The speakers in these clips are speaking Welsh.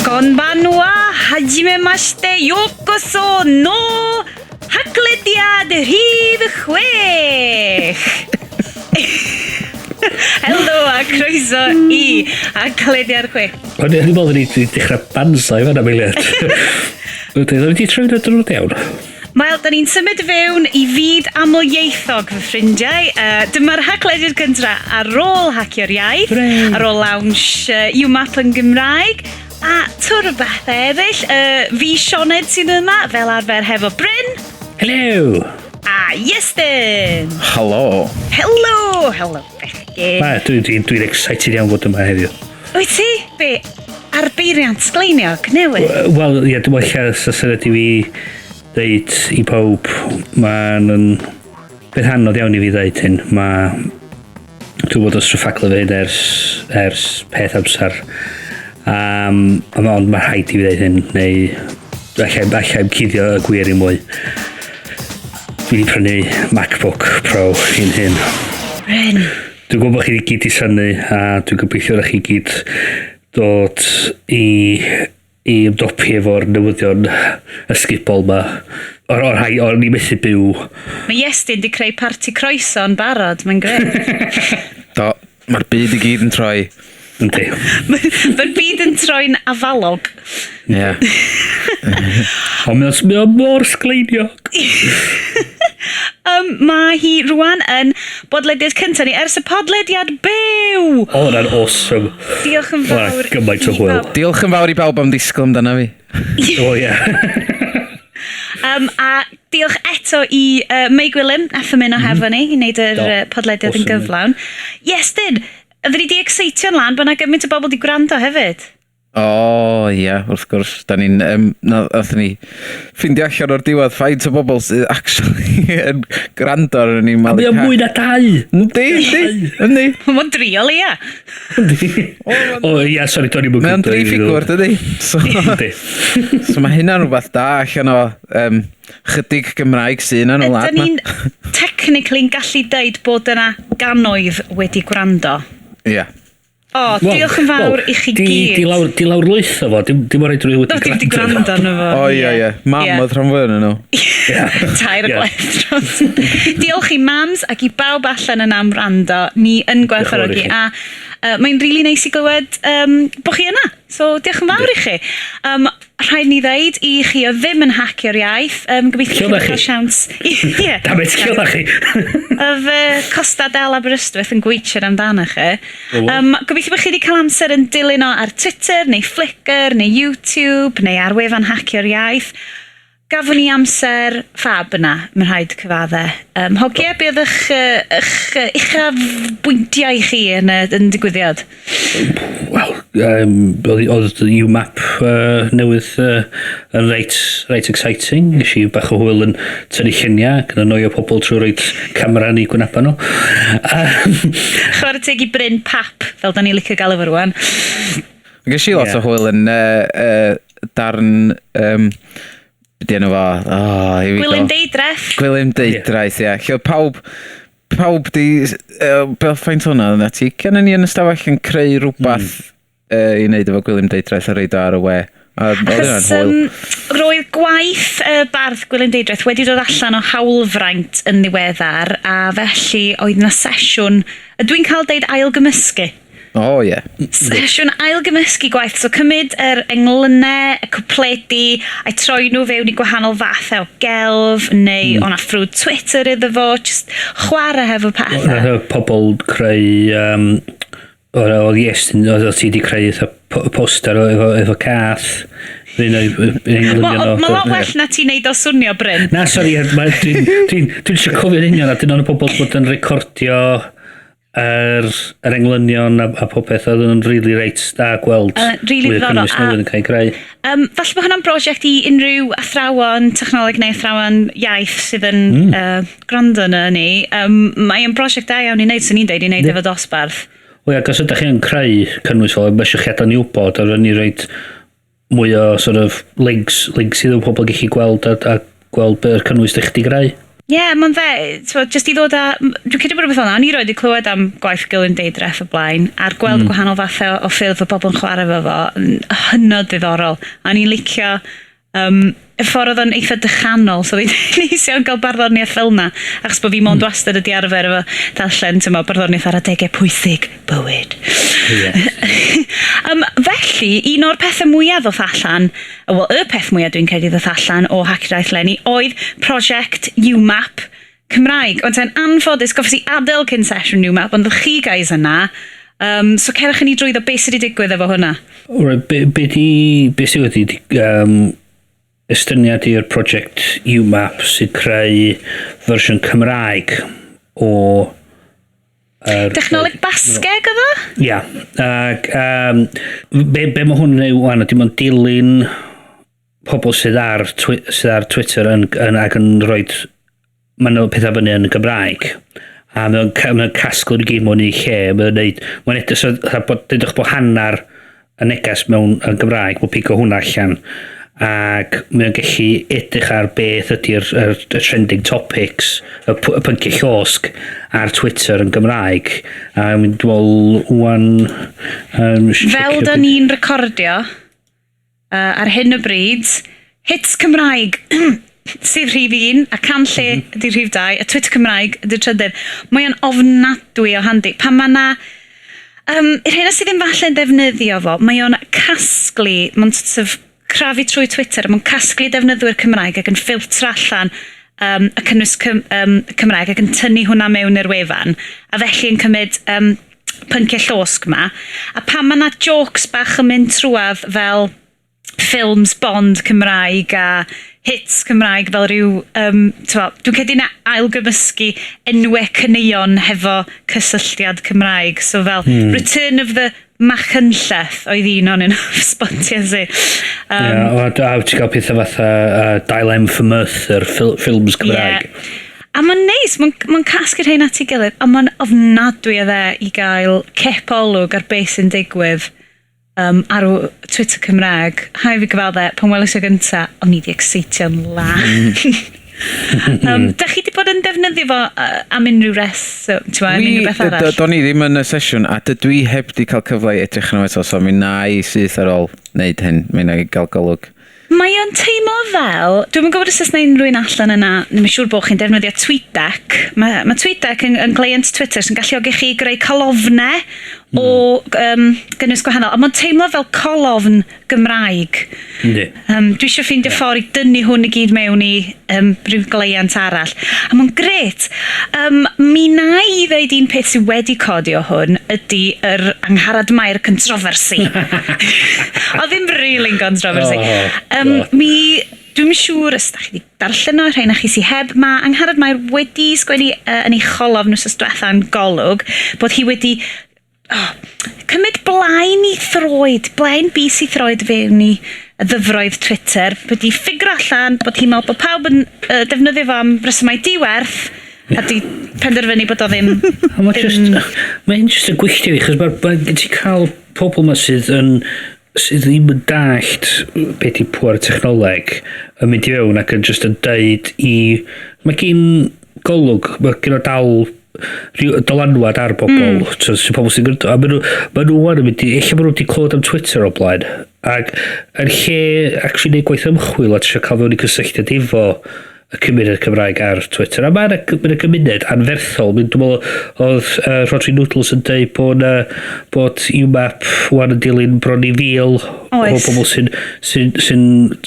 Konbanwa, hajimemashite, yokoso no Haclediad rhif 6! Helo a croeso i Haclediad 6. O'n i'n meddwl ni wedi dechrau banzai fan'na Meiliad. Wedyn, o'n i wedi troi yn drwg iawn. Wel, da ni'n symud fewn i fyd amlieithog, fy ffrindiau. Dyma'r Haclediad cynta ar ôl Hacio'r Iaith, Hooray! ar ôl launch UMAP yn Gymraeg, a twr o bethau eraill. Fi, Sioned, sydd yma, fel arfer hefo Bryn. Hello! A Iestyn! Helo! Helo! Helo, bechgyn. Ma, dwi'n dwi, dwi excited iawn fod yma heddiw. Wyt ti? Be? Ar beiriant sgleiniog newydd? Wel, ie, dwi'n meddwl lle sa syniad i fi ddeud i pawb, mae'n yn beth anodd iawn i fi ddeud hyn. Mae dwi'n bod yn stryffaglu fy hyn ers peth amser. Ond mae rhaid i fi ddeud hyn, neu allai cuddio y gwir i mwy. Dwi wedi prynu MacBook Pro i'n hyn. Bryn. Dwi'n gwybod bod chi gyd i synnu a dwi'n gobeithio na chi gyd dod i ymdopi efo'r newyddion ysgubol ma. O'r rhai, o'r ni methu byw. Mae Iestyn di creu parti croeso yn barod, mae'n grêt. Do, mae'r byd i gyd yn troi. Yndi. Mae'r byd yn troi'n afalog. Ie. Yeah. Ond mae o'n mor sgleiniog. Mae hi rwan yn bodlediad cyntaf ni ers y podlediad byw. O, hwnna'n awesome. Diolch yn O, fawr. gymaint o i hwyl. bawb. Diolch yn fawr i bawb am ddisgwyl amdano fi. O, ie. A diolch eto i Mei Gwilym, nath ymuno hefo ni i wneud yr Do. Podlediad yn Awesome. gyflawn. Iestyn, oedden ni di excitio'n lan bod 'na gymaint o bobl di gwrando hefyd. O, ie, wrth gwrs. Da ni'n... Um, na, nathon ni ffindio allan o'r diwedd faint o bobl sydd actually yn gwrando ar ni. A mae o'n mwy na dau. Yndi, yndi, yndi. Mae'n drio leia. O, ie, sori, do'n i'm yn Mae o'n gwrando dri i ffigwr, dydi? So, Yndi. so mae hynna'n rhywbeth da allan o chydig Gymraeg sy'n yn y wlad Ydyn ma. Ni'n technically'n gallu deud bod yna gannoedd wedi gwrando. Ie. O, diolch yn fawr i chi gyd. Di lawr lwytho fo, dim o'r rhaid No, dim wedi gwrando arno fo. O, ie. Mam oedd rhan fwy yn nhw. Tair y gwaith dros. Diolch i mams ac i bawb allan yna am wrando. Ni yn gwerthfawrogi. Diolch yn A mae'n rili really neis i glywed bod chi yna. So diolch yn fawr i chi. Rhaid ni ddeud i chi o ddim yn Hacio'r Iaith. Gobeithio Lle chi oeddach cael chi? siawns. Ie. Dammit, lle oeddach chi? Oedd Costa del Aberystwyth yn gweithio amdano chi. O, wel. Gobeithio bod chi wedi cael amser yn dilyn o ar Twitter, neu Flickr, neu YouTube, neu ar wefan Hacio'r Iaith. Gafon ni amser ffab yna, mae'n rhaid cyfadde. Hogie, be oedd eich uchaf bwyntiau chi yn digwyddiad? Wel, oedd UMAP newydd yn reit exciting. Nes i bach o hwyl yn tynnu lluniau ac yn annoio pobl trwy roid camera yn eu gwynaba nhw. Chwarae teg i Bryn Pap, fel da ni licio gael efo rwan. Ges i lot o hwyl yn darn... Be di enw fo? Oh, here we go. Gwilym Deudraeth. Gwilym Deudraeth, ie. Lle oedd pawb di... Beth faint hwnna yna ti? Cyn ni yn ystafell yn creu rhywbeth i wneud efo Gwilym Deudraeth a roid o ar y we. A oedd hwnna'n Achos hwyl. Roedd gwaith bardd Gwilym Deudraeth wedi dod allan o hawlfraint yn ddiweddar, a felly oedd na sesiwn, dwi'n cael deud ailgymysgu. O, ie. Sesiwn ailgymysgu gwaith, so cymryd yr englynau, y cwpledi, a'i troi nhw fewn i gwahanol fathau o gelf, neu o'na ffrwd Twitter iddo fo, just chwarae hefo pethau. Oedd pobl creu... Oedd Iestyn, oedd ti wedi creu eitha poster efo cath. Un o'i un Mae englynion ma lot well na ti'n neud o swnio, Bryn. Na, sori, dwi'n eisiau cofio'n union a dyn nhw'n pobl bod yn recordio yr englynion a popeth oedd yn really reit da gweld Really mwy o ddiddorol, cynnwys newydd yn cael ei greu. Falle bod hwnna'n brosiect i unrhyw athrawon technoleg neu athrawon iaith sydd yn gwrando yna ni. Mae'n brosiect da iawn i wneud, sy'n ni'n deud, i wneud efo dosbarth. O ia, os ydych chi yn creu cynnwys fel, mae eisiau chi adael ni wybod, a rydyn ni roed mwy o sort of links iddo pobl gallu gweld a gweld be'r cynnwys ydych chi 'di greu. Ie. Ie, yeah, mae'n dde, t'mod, jyst i ddod â. Dwi'n credu bod rhywbeth fel 'na, o'n i roed 'di clywed am gwaith Gwilym Deudraeth o blaen, a'r gweld gwahanol fathau o ffyrdd o bobl yn chwarae efo fo, yn hynod ddiddorol. A o'n i'n licio y ffordd oedd o'n eitha dychanol, so oedd hi'n neis iawn gael barddoniaeth fel 'na, achos bod fi mond wastad wedi arfer efo darllen, t'mo, barddoniaeth ar adegau pwysig bywyd. Felly, un o'r pethau mwyaf ddoth allan, wel, y peth mwyaf dwi'n credu ddoth allan o Hacio'r Iaith leni oedd prosiect UMAP Cymraeg. Ond yn anffodus, goffes i adael cyn sesiwn UMAP, ond chi guys yna. So cerwch i ni drwyddo beth sydd wedi digwydd efo hwnna. Right, be sydd wedi estyniad i'r prosiect UMAP sy'n creu fersiwn Cymraeg o Technoleg Basgeg oedd o? Ia, ac be mae hwn yn neud wan ydy mae'n dilyn pobl sydd ar Twitter yn ac yn rhoi maen nhw pethau fyny yn y Gymraeg. A mae o'n casglu nhw gyd mewn un lle. Mae'n neud, mae'n edrych so, fatha bod, dydych bod hanner y neges mewn yn Gymraeg, mae'n pigo hwnna allan. Ac mae'n gallu edrych ar beth ydy'r y trending topics, y pynciau llosg ar Twitter yn Gymraeg. A mynd dwi'n meddwl, wan Fel da ni'n recordio ar hyn o bryd, hits Cymraeg sydd rhif 1, a can lle ydy rhif 2, a Twitter Cymraeg ydy'r trydydd. Mae o'n ofnadwy o handi. Pan mae na i'r rheina sydd ddim falle'n defnyddio fo, mae o'n casglu, mae'n sort of crafu trwy Twitter, a mae'n casglu defnyddwyr Cymraeg ac yn ffiltro allan y cynnwys Cymraeg ac yn tynnu hwnna mewn i'r wefan, a felly yn cymryd pynciau llosg ma. A pan mae yna jokes bach yn mynd trwadd fel ffilms Bond Cymraeg a hits Cymraeg fel rhyw, t'mo, dwi'n credu na ailgymysgu enwau caneuon hefo cysylltiad Cymraeg. So fel Return of the Machynlleth oedd un o'n un spotiau i. Ie, a ti'n cael pethau fatha Dial M for Merthyr, ffilms Cymraeg. Yeah. A mae'n neis, mae'n ma casglu'r rhain at ei gilydd, a mae'n ofnadwy o dde i gael cip olwg ar beth sy'n digwydd ar Twitter Cymraeg. Rhaid fi gyfadde, pan welis o gynta, o'n i 'di excitio'n lan. Da chi 'di bod yn defnyddio fo am unrhyw reswm, ti'n am unrhyw beth arall? Do'n i ddim yn y sesiwn, a dydw i heb di cael cyfle i edrych arno eto, so mi na i syth ar ôl wneud hyn, mi na i gael golwg. Mae o'n teimlo fel, dwi'm yn gwybod os oes 'na unrhyw un allan yna, ddim yn siŵr bod chi'n defnyddio TweetDeck. Mae TweetDeck yn client Twitter sy'n galluogi chi greu colofnau o gynnwys gwahanol. A mae'n teimlo fel colofn Gymraeg. Yndi. Dwi eisiau ffeindio ffordd i dynnu hwn i gyd mewn i rhyw gleient arall. A mae'n gret. Mi na i ddeud un peth sydd wedi codi o hwn ydy yr Angharad Mair controversy. O ddim really'n controversy. Oh, God. Dwi'n siŵr os da chi wedi darllen o, rhai na chi sydd heb, mae Angharad Mair wedi sgwennu yn ei cholofn wsos diwetha yn Golwg bod hi wedi cymryd blaen i throed, blaen bys i throed fewn i y ddyfroedd Twitter, wedi ffigur allan bod hi'n meddwl bod pawb yn defnyddio fo am resymau diwerth, a di penderfynu bod o ddim A mae just, mae'n just yn gwylltio fi, chos mae ti'n cael pobl ma sydd ddim yn dallt beth i pŵer technoleg yn mynd i fewn ac yn just yn deud i. Mae gyn Golwg, mae gen o dal rhyw dylanwad ar bobl. So, sy'n pobl sy'n gwrando. A maen nhw wan yn mynd i. Ella maen nhw wedi clywed am Twitter o blaen. Ac yn lle actually neud gwaith ymchwil a trio cael fewn i cysylltiad efo y cymuned Cymraeg ar Twitter. A mae'n ma gymuned anferthol. Dwi'n meddwl oedd Rhodri Noodles yn dweud bod UMAP wan yn dilyn bron i 1,000 o bobl sy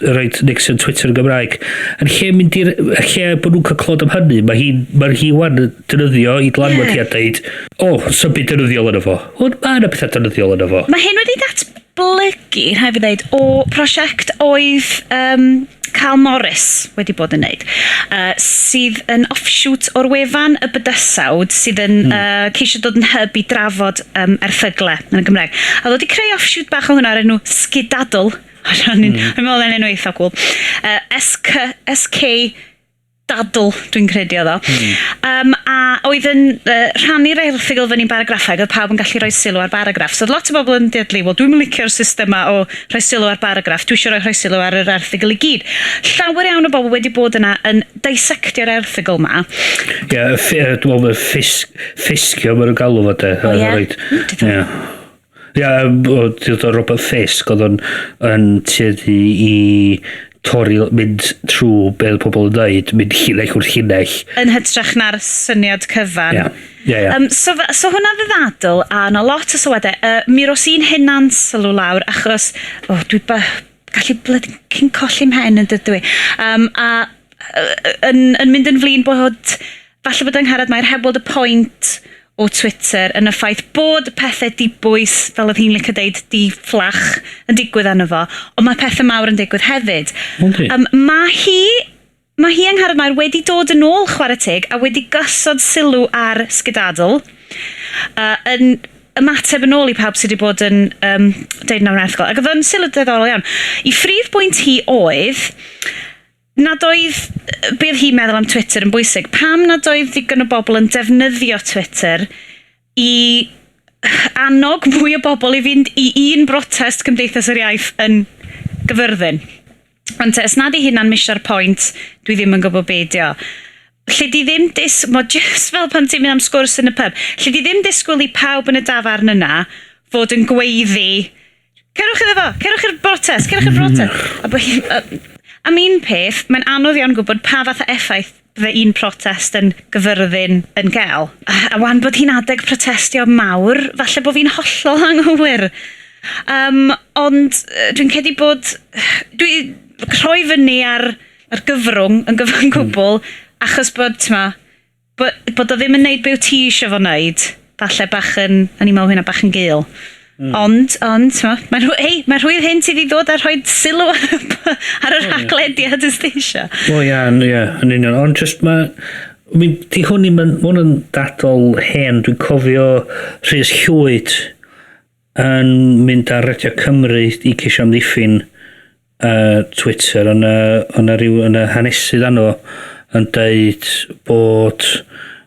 rhoi neges yn Twitter yn Gymraeg. Yn lle mynd i'r lle bod nhw'n cael clywed am hynny, mae hi wan yn defnyddio i dylanwad hi a dweud, "O, oh, sy'n byd defnyddiol yna fo." Ond mae yna pethau defnyddiol yna fo. Mae hyn wedi datblygu, rhaid fi ddeud, o prosiect oedd Carl Morris wedi bod yn neud, sydd yn offshoot o'r wefan Y Bydysawd, sydd yn ceisio dod yn hyb i drafod erthyglau yn y Gymraeg. A ddod i creu offshoot bach o hwnna ar enw Sgidadl. O'n i'n meddwl yn enw eitha cool. SK, SK. Dadl, dwi'n credu oedd o. A oedd yn rhannu'r erthygl fyny'n baragraffau, oedd pawb yn gallu rhoi sylw ar baragraff. So oedd lot o bobl yn dadlu, "Wel, dwi'm yn licio'r system 'ma o rhoi sylw ar baragraff, dwi eisiau rhoi sylw ar yr erthygl i gyd." Llawer iawn o bobl wedi bod yna yn dissectio'r erthygl 'ma. Ie, yeah, dwi'n meddwl ffisgio maen nhw'n galw fo de. O, ie? Reit. Diddorol. Ie. Ie, o, dod o Robert Fisk oedd o'n yn tueddu i torri, mynd trwy beth oedd pobl yn dweud, mynd llinell wrth llinell. Yn hytrach na'r syniad cyfan. Ie, ie, ie. So hwnna fydd ddadl, a yna lot o sylwadau. Mi ros i'n hunan sylw lawr, achos, oh, dwi gallu cyn colli mhen yn dydw i. A yn mynd yn flin bod, falle bod Angharad Mair heb weld y pwynt o Twitter yn y ffaith bod pethau dibwys, fel oedd hi'n licio deud, di-fflach yn digwydd arno fo, ond mae pethau mawr yn digwydd hefyd. Yndi. Mae hi Angharad Mair wedi dod yn ôl, chwarae teg, a wedi gosod sylw ar Sgidadl yn ymateb yn ôl i pawb sydd wedi bod yn deud yn erthygl. Ac oedd o'n sylw diddorol iawn. I phrif bwynt hi oedd nad oedd be oedd hi'n meddwl am Twitter yn bwysig. Pam nad oedd ddigon o bobl yn defnyddio Twitter i annog mwy o bobl i fynd i un brotest Cymdeithas yr Iaith yn Gyfyrddin? Ond te, os nad i hynna'n misio'r pwynt, dwi ddim yn gwybod be 'di o. Lle di ddim mae just fel pan ti'n mynd am sgwrs yn y pub, lle di ddim disgwyl i pawb yn y dafarn yna fod yn gweiddi, "Cerwch iddo fo, cerwch i'r brotest, cerwch i'r brotest." Am un peth, mae'n anodd iawn gwybod pa fath o effaith bydde un protest yn Gyfyrddin yn gael. A wan bod hi'n adeg protestio mawr, falle bod fi'n hollol anghywir. Ond dwi'n credu bod dwi rhoi fyny ar gyfrwng yn gyfan gwbl, achos bod, t'mo, bod o ddim yn neud be wyt ti eisiau fo wneud, falle bach yn, o'n i'n meddwl hynna bach yn gul. Ond, t'mo, hei, mae'n rhwydd hyn ti 'di ddod a rhoi sylw ar y rhaglediad os ti eisiau. O ia, ie, yn union. Ond just mae... I mean, di hwn i'm yn, ma' hwn yn dadl hen. Dwi'n cofio Rhys Llwyd yn mynd ar Radio Cymru i ceisio amddiffyn Twitter. Yna rhyw yn y hanesydd arno yn deud bod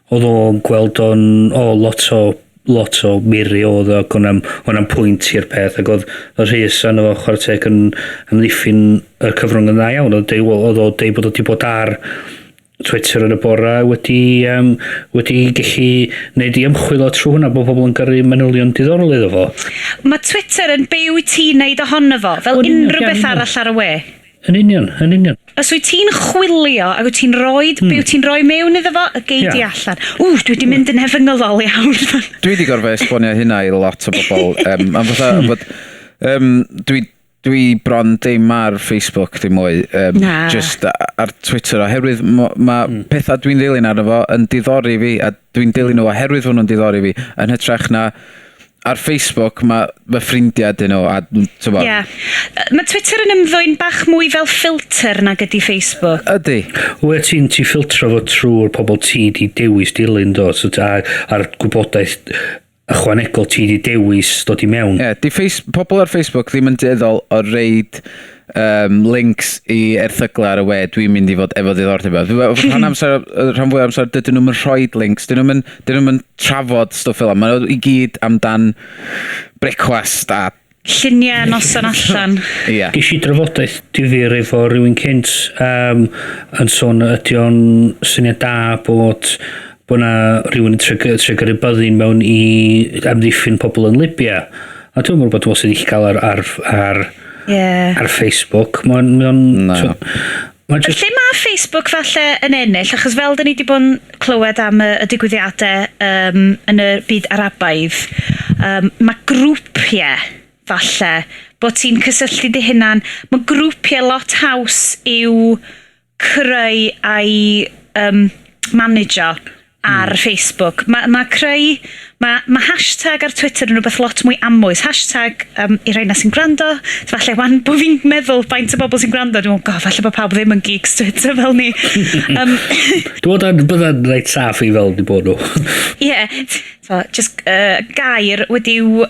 oedd o'n gweld o'n o lot o miri oedd o, ac o'na'm pwynt i'r peth, ac oedd Rhys arno fo, chwarae teg, yn amddiffyn y cyfrwng yn dda iawn. Oedd deud, oedd o deud bod o wedi bod ar Twitter yn y bora wedi gallu neud i ymchwil o trwy hwnna, bod pobl yn gyrru manylion diddorol iddo fo. Mae Twitter yn be wyt ti'n neud ohono fo, fel Wel, yn union, unrhyw beth ie, yn union. arall ar y we. Yn union, yn union. Os wyt ti'n chwilio ac wyt ti'n rhoi, be wyt ti'n rhoi mewn iddo fo, y gei di allan. Ww, dwi wedi mynd yn efengylol iawn. Dwi wedi gorfod esbonio hynna i lot o bobl. Am fatha, bod, dwi bron dim ar Facebook dim mwy. Na. Just ar Twitter, oherwydd ma pethau dwi'n dilyn arno fo yn diddori fi, a dwi'n dilyn nhw oherwydd fod nhw'n diddori fi, yn hytrach na ar Facebook mae fy ffrindiau dyn nhw, a t'mo', Ie. Yeah. Mae Twitter yn ymddwyn bach mwy fel filter nag ydy Facebook. Ydy. Wel, ti ffiltro fo trwy'r pobl ti di dewis dilyn, do, so, a'r gwybodaeth ychwanegol ti di dewis dod i mewn. Ie, yeah, di pobl ar Facebook ddim yn dueddol o roid links i erthyglau ar y we dwi'n mynd i fod efo ddiddordeb. Rhan amser, y rhan fwy o amser, dydyn nhw'n rhoi links, dyn nhw'n trafod stwff fel 'na. Maen nhw i gyd amdan brecwast a Lluniau noson allan. Ie. Yeah. Ges i drafodaeth difyr efo rhywun cynt yn sôn ydy o'n syniad da bod na rhywun yn trio gyrru byddin mewn i amddiffyn pobl yn Libya. A dwi'n meddwl bod dwi'n sydd wedi cael ar ar Facebook. Mae'n Na. Mae'n just Lle mae Facebook falle yn ennill, achos fel dyn ni wedi bod yn clywed am y digwyddiadau yn y byd Arabaidd, mae grwpiau falle, bod ti'n cysylltu dy hunan, mae grwpiau lot haws i'w creu a'i manageo ar Facebook. Mae hashtag ar Twitter yn rhywbeth lot mwy amwys. Hashtag, i rhai na sy'n gwrando, falle wan bod fi'n meddwl faint o bobl sy'n gwrando, dwi'n meddwl, "God, falle bod pawb ddim yn geeks Twitter fel ni." Dwi'n meddwl bydda'n reit saff i fel di bod nhw. Ie, yeah, so, just gair wedi'w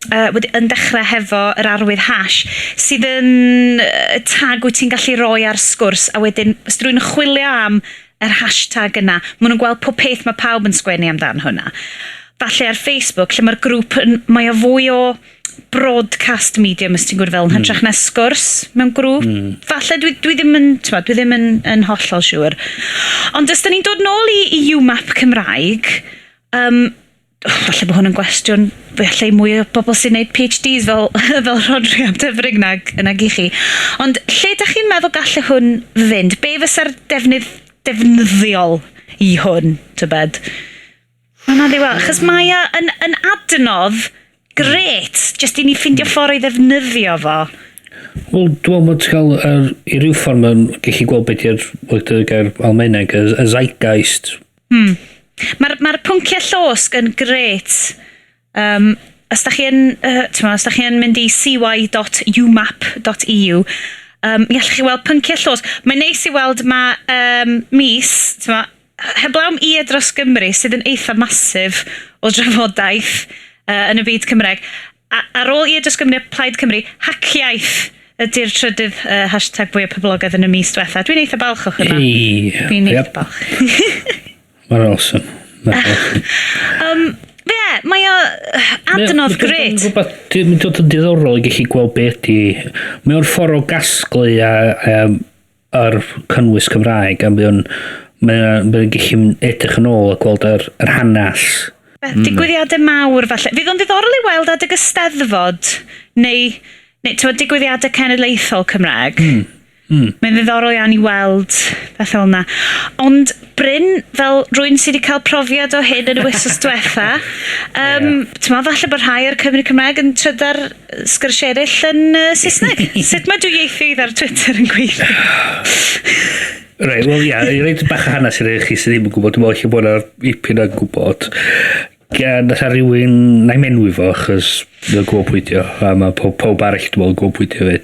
wedi, yn dechrau hefo yr arwydd hash, sydd yn tag wyt ti'n gallu roi ar sgwrs, a wedyn, os rwy'n chwilio am yr hashtag yna, maen nhw'n gweld pob peth mae pawb yn sgwennu amdan hwnna. Falle ar Facebook, lle mae'r grŵp yn, mae o fwy o broadcast medium, os ti'n gwybod fel, yn hytrach na sgwrs mewn grŵp. Falle, dwi ddim yn, t'mod, dwi ddim yn hollol siŵr. Ond os da ni'n dod nôl i UMAP Cymraeg, falle bod hwn yn gwestiwn falle i mwy o bobl sy'n neud PhDs fel Rhodri ap Dyfrig nag i chi. Ond lle da chi'n meddwl gallai hwn fynd? Be fysa'r defnydd defnyddiol i hwn, tybed? Mae'n anodd i weld, achos mae o yn adnodd gret, jyst i ni ffindio ffordd i ddefnyddio fo. Wel, dwi'n meddwl bod ti'n cael, i ryw ffordd mae'n gallu gweld beth yw'r gair Almaeneg, y zeitgeist. Mae'r pynciau llosg yn gret. Os da chi yn mynd i cy.umap.eu, mi allwch chi weld pynciau llosg. Mae'n neis i weld mae mis, t'mo, heblaw am Ie dros Gymru, sydd yn eitha masif o drafodaeth yn y byd Cymraeg. Ar ôl Ie dros Gymru a Plaid Cymru, Haciaith ydy'r trydydd hashtag fwyaf poblogaidd yn y mis diwetha. Dwi'n eitha balch o hwnna. Ei, Dwi'n eitha yep. balch. Mae'n awesome. Mae'n awesome. Ie, mae o adnodd gret. Mae'n dod yn diddorol i gallu gweld beth ydi. Mae o'n ffordd o gasglu yr cynnwys Cymraeg a mae o'n gallu edrych yn ôl a gweld yr hanes. Digwyddiadau mawr falle. Fydd o'n ddiddorol i weld adeg y Steddfod neu t'mod, digwyddiadau cenedlaethol Cymraeg. Mae'n ddiddorol iawn i weld beth fel yna. Ond Bryn, fel rwy'n sydd wedi cael profiad o hyn yn y wythnos diwetha, yeah. Falle bod rhai o'r Cymry Cymraeg yn trydar sgyrsiau eraill yn Saesneg. Sut mae dwyieithrwydd ar Twitter yn gweithio? Reit, wel ia, i roid bach o hanes i chi sydd ddim yn gwybod, dwi'n meddwl lle bod yna ipyn yn gwybod. Gan nath rhywun, na i'm enwi fo, achos mae'n gwybod pwy 'di o, a mae pob arall dwi'n meddwl yn gwybod pwy 'di o hefyd.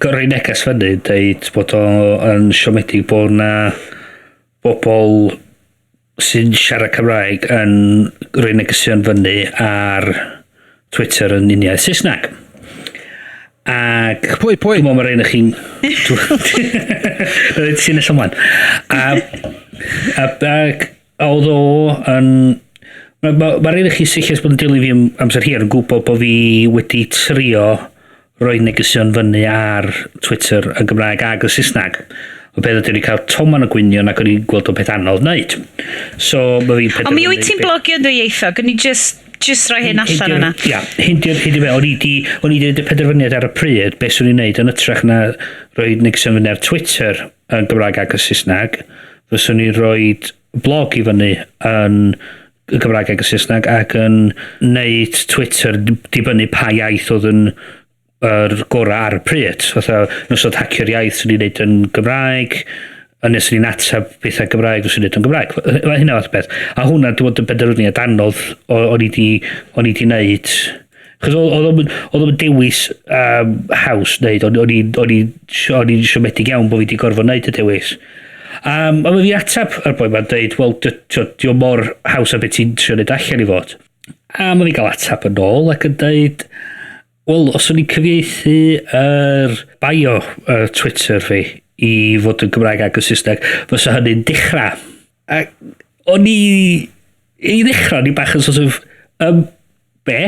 Gyrru neges fyny, deud bod o yn siomedig bod na bobl sy'n siarad Cymraeg yn rhoi negesion fyny ar Twitter yn uniaith Saesneg. Ac Pwy? Dwi'n meddwl mae rhain o chi'n... Rhaid ti'n nes ymlaen. Ac oedd o yn... Mae rhain o chi sy'n bod yn dilyn fi am amser hir yn gwybod bod fi wedi trio rhoi negesion fyny ar Twitter yn Gymraeg ag yn Saesneg. O beth ydyn ni cael toman o gwynion ac o'n i'n gweld o peth anodd wneud. So, mae fi'n Ond mi wyt ti'n blogio yn ddwyieithog, o'n i just rhoi hyn allan yna. Ia, hyn di'r be, o'n i di neud y penderfyniad ar y pryd, beth swn i'n neud yn ytrach na rhoi negesion fyny ar Twitter yn Gymraeg ac yn Saesneg, fyswn i'n rhoi blog i fyny yn y Gymraeg ac yn Saesneg ac yn neud Twitter dibynnu pa iaith oedd yn yr gorau ar y pryd. Fatha, nosod Hacio'r Iaith swn i'n neud yn Gymraeg, a nes i'n ateb pethau Gymraeg fyswn i'n neud yn Gymraeg. Mae hynna fath o beth. A hwnna di bod yn benderfyniad anodd o'n i di neud. Chos oedd o'n dewis haws neud, o'n i'n siomedig iawn bod fi di gorfod neud y dewis. A mae fi ateb yr boi ma'n deud, "Wel, di o mor haws a beth ti'n trio neud allan i fod." A mae fi gael ateb yn ôl ac yn deud, wel, os o'n i'n cyfieithu yr bio Twitter fi i fod yn Gymraeg ac yn Saesneg, fysa hynny'n dechrau. A o'n i, i ddechrau, o'n i bach yn sort of, be?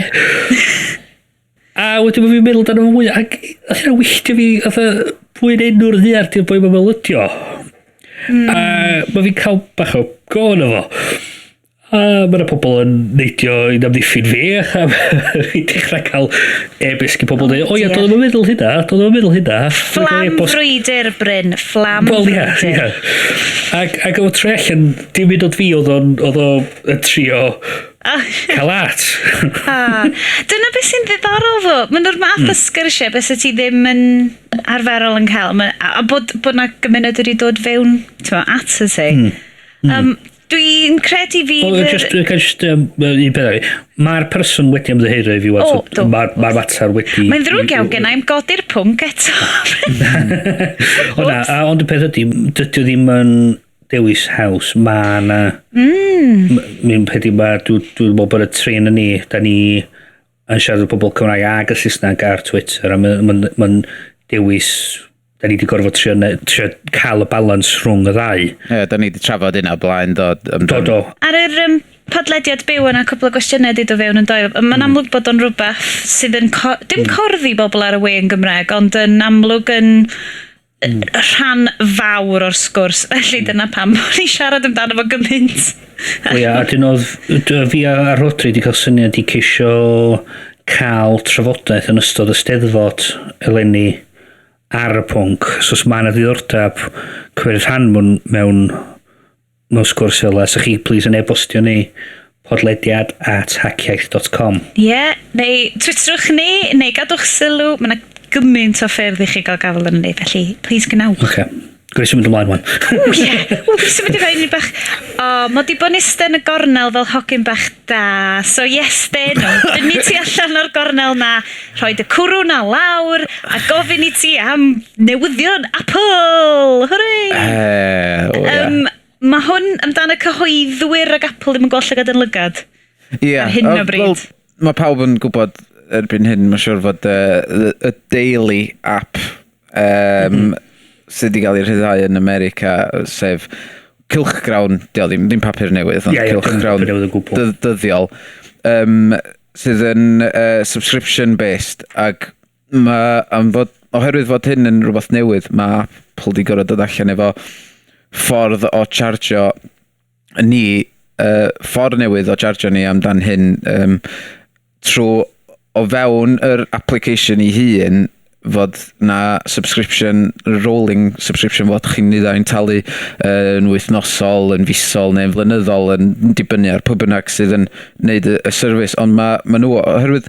A wedyn mae fi'n meddwl dan fo mwy, ac oedd hynna wylltio fi, oedd pwy'n enw'r ddiar di'r boi ma'n meddwl ydi o. A mae fi'n cael bach o go yno fo. A mae yna pobl yn neidio i'n amddiffyn fi, a fi'n dechrau cael e-byst gen pobl dweud, "O ia, doedd o'n meddwl hynna, doedd o'n meddwl hynna." Fflam frwydr, Bryn, fflam Wel, ia, frwydr. ia. Ac o tre allan, dim un oed fi oedd o yn trio cael at. Ah, dyna beth sy'n ddiddorol fo. Mae'n nhw'r math o sgyrsiau beth ti ddim yn arferol yn cael. A bod na gymuned wedi dod fewn, t'mo, at y ti. Dwi'n credu fi... Wel, just un peth arall. Mae'r person wedi ymddiheuro i fi wan, O, so do. Mae'r mater wedi... Mae'n ddrwg iawn gen i'm godi'r pwnc eto. O na, ond y peth ydy, dydy o ddim yn dewis haws. Mae na... Mi'n peth i, ma, dwi'n meddwl bod y tri yn ni, da ni yn siarad efo pobl Cymraeg ag y Saesneg ar Twitter, a mae'n ma dewis da ni wedi gorfod trio cael y balans rhwng y ddau. Ie, da ni wedi trafod hynna o blaen, do. Do, do. Ar yr podlediad byw yna, cwpl o gwestiynau wedi dod fewn yn doedd. Mae'n amlwg bod o'n rhywbeth sydd yn dim corddi bobl ar y we yn Gymraeg, ond yn amlwg yn rhan fawr o'r sgwrs. Felly dyna pam bod ni'n siarad amdano fo gymaint. O ia, a dyn oedd fi a Rodri wedi cael syniad i ceisio cael trafodaeth yn ystod y Steddfod eleni ar y pwnc. So os mae yna ddiddordeb cymryd rhan mewn sgwrs fel 'na, sa chi please yn e-bostio ni podlediad@haciaith.com. Ie, yeah, neu twitterwch ni, neu gadwch sylw. Mae yna gymaint o ffyrdd i chi gael gafael arno ni, felly please gwnewch. Oce. Gwneud symud ymlaen wan. Ww, ie. Ww, symud i fewn i bach. O, mod i bod yn iste yn y gornel fel hogyn bach da. So yes, then, dynnu ti allan o'r gornel na, rhoi dy cwrw na lawr, a gofyn i ti am newyddion Apple. Hooray! O, ie. Mae hwn amdano cyhoeddwyr ag Apple ddim yn gweld llygad yn lygad. Ie. Ar hyn o bryd. Wel, mae pawb yn gwybod erbyn hyn, mae'n siŵr fod y Daily app sydd wedi cael ei rhyddhau yn America, sef cylchgrawn, di o ddim, ddim papur newydd, ond Ie, dim cylchgrawn papur newydd o gwbl. Dyddiol, sydd yn subscription based, ac mae, am fod, oherwydd fod hyn yn rhywbeth newydd, mae Apple di gorfod dod allan efo ffordd o chargio ni, ffordd newydd o chargio ni amdan hyn trwy o fewn yr application ei hun fod na subscription, rolling subscription, fod chi'n nid ai'n talu yn wythnosol, yn fisol neu'n flynyddol, yn dibynnu ar pwy bynnag sydd yn neud y service, ond ma nhw, oherwydd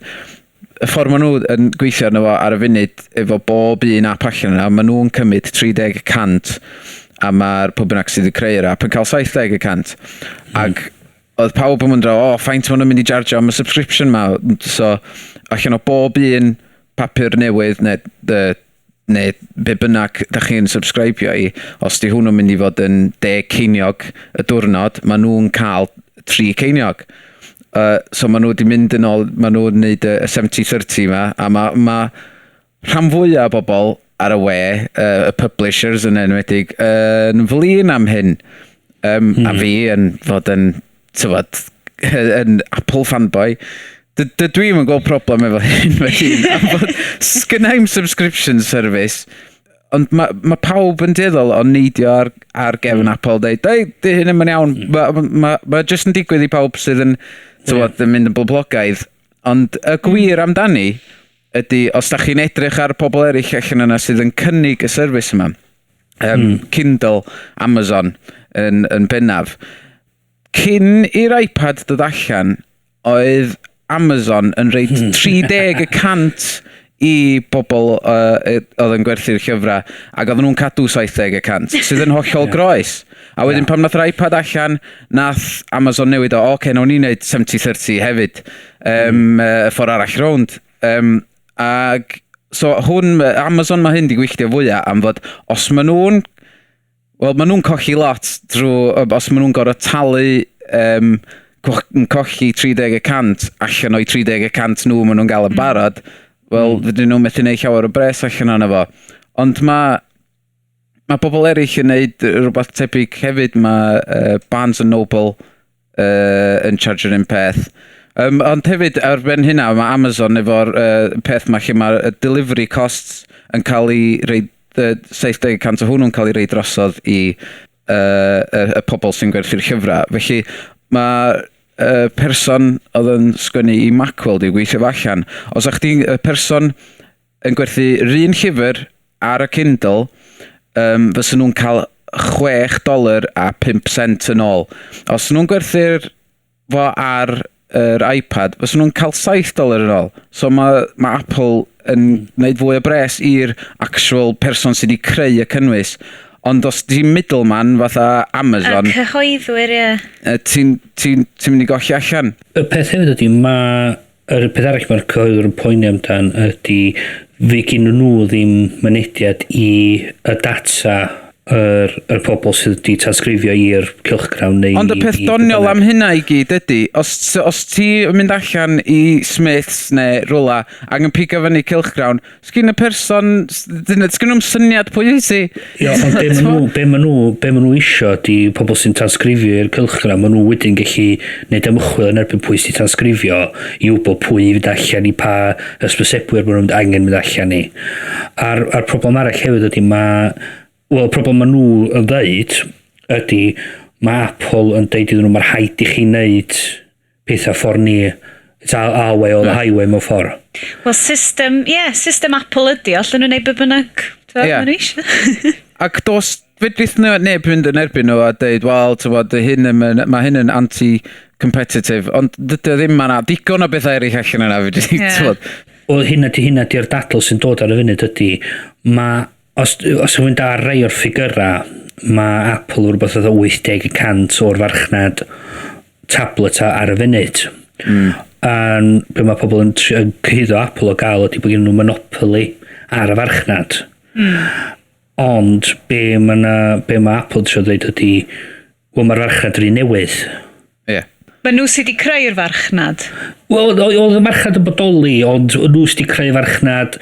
y ffordd maen nhw yn gweithio arno fo ar y funud efo bob un app allan yna, maen nhw'n cymryd 30% a mae'r pwy bynnag sydd wedi creu'r app yn cael 70%. Ac oedd pawb yn mynd, "O, faint maen nhw'n mynd i chargio am y subscription ma?" So, allan o bob un papur newydd neu be bynnag da chi'n subscribio i, os di hwnnw'n mynd i fod yn 10 ceiniog y diwrnod, maen nhw'n cael 3 ceiniog. So maen nhw wedi mynd yn ôl, maen nhw'n neud y 70-30 ma, a mae ma rhan fwyaf o bobl ar y we, y publishers yn enwedig, yn flin am hyn. A fi yn fod yn, tywod, yn Apple fanboy, Dwi'm yn gweld problem efo hyn fy hun, am fod sgynnai'm subscription service, ond mae ma pawb yn dueddol o neidio ar gefn Apple, deud, "Dei, di hyn ddim yn iawn." Mae ma, ma jyst yn digwydd i pawb sydd yn, tywod, yn mynd yn boblogaidd. Ond y gwir amdani ydy, os da chi'n edrych ar pobl eraill allan yna sydd yn cynnig y service yma, Kindle, Amazon yn bennaf, cyn i'r iPad dod allan, oedd Amazon yn rhoid 30% i bobl oedd yn gwerthu'r llyfrau, ac oedden nhw'n cadw 70%, sydd yn hollol groes. A wedyn pan nath yr iPad allan, nath Amazon newid o, "Oce, okay, nawn ni wneud 70-30 hefyd," y ffordd arall rownd. Ag, so hwn, Amazon mae hyn di gwylltio fwyaf am fod, os maen nhw'n wel, maen nhw'n colli lot drwy, os maen nhw'n gorfod talu yn colli 30% allan o'i 30% nhw maen nhw'n gael yn barod, wel, fydyn nhw'n methu neud llawer o bres allan ono fo. Ond mae bobl eraill yn neud rhywbeth tebyg hefyd. Mae Barnes and Noble yn chargio'r un peth. Ond hefyd, ar ben hynna, mae Amazon efo'r peth ma lle mae'r delivery costs yn cael ei rhoid, 70% o hwnnw'n cael ei rhoid drosodd i y pobl sy'n gwerthu'r llyfrau. Felly, mae y person oedd yn sgwennu i Macworld i gweithio fo allan, os ydych chdi'n y person yn gwerthu yr un llyfr ar y Kindle, fysa nhw'n cael 6 dolar a 5 cent yn ôl. Os nhw'n gwerthu'r fo ar yr iPad, fysa nhw'n cael 7 dolar yn ôl. So ma Apple yn gwneud fwy o bres i'r actual person sydd wedi creu y cynnwys. Ond os ti'n middleman fatha Amazon, Y cyhoeddwyr, ie. Ti'n ti, ti mynd i golli allan. Y peth hefyd ydy, mae... Yr peth arall mae'r cyhoeddwyr yn poeni amdan ydy fe gyn nhw ddim mynediad i y data. yr pobl sydd wedi tanysgrifio i'r cylchgrawn neu... Ond y peth doniol am hynna i gyd ydy, os ti yn mynd allan i Smiths neu rwla ac yn pigo fyny cylchgrawn, sgyn y person, sgyn nhw'm syniad pwy wyt ti. Ie, ond be ma' nhw, be ma' nhw, be ma' nhw isio ydi pobl sy'n tanysgrifio i'r cylchgrawn, ma' nhw wedyn gallu neud ymchwil yn erbyn pwy sy'n tanysgrifio i wybod pwy i fynd allan i pa hysbysebwyr ma' nhw'n angen mynd allan i. A'r problem arall hefyd ydy ma', wel, y problem ma' nhw yn ddeud ydy mae Apple yn deud iddyn nhw mae rhaid i chi wneud pethau ffordd ni. It's our way or the highway mewn ffordd. Wel, system, ie, yeah, system Apple ydy o, allan nhw'n neud be bynnag Ie. yeah. Maen nhw eisiau. Ac dos, fedrith neb fynd yn erbyn nhw a deud, wel, t'wod, hyn yn, mae hyn yn anti-competitive, ond dydy o ddim, mae 'na digon o bethau eraill allan yna, fedri, t'wod. Wel, hynna di'r dadl sy'n dod ar y funud ydy, mae, os yw'n mynd ar rai o'r ffigyrau, mae Apple rhywbeth oedd 80% o'r farchnad tablet ar y funud. A be mae pobl yn cyhuddo Apple o gael ydy bod gen nhw monopoly ar y farchnad. Ond be ma Apple trio dweud ydy, wel, mae'r farchnad rhy newydd. Mae nhw sydd wedi creu'r farchnad. Wel, oedd y marchnad yn bodoli, ond nhw sydd wedi creu farchnad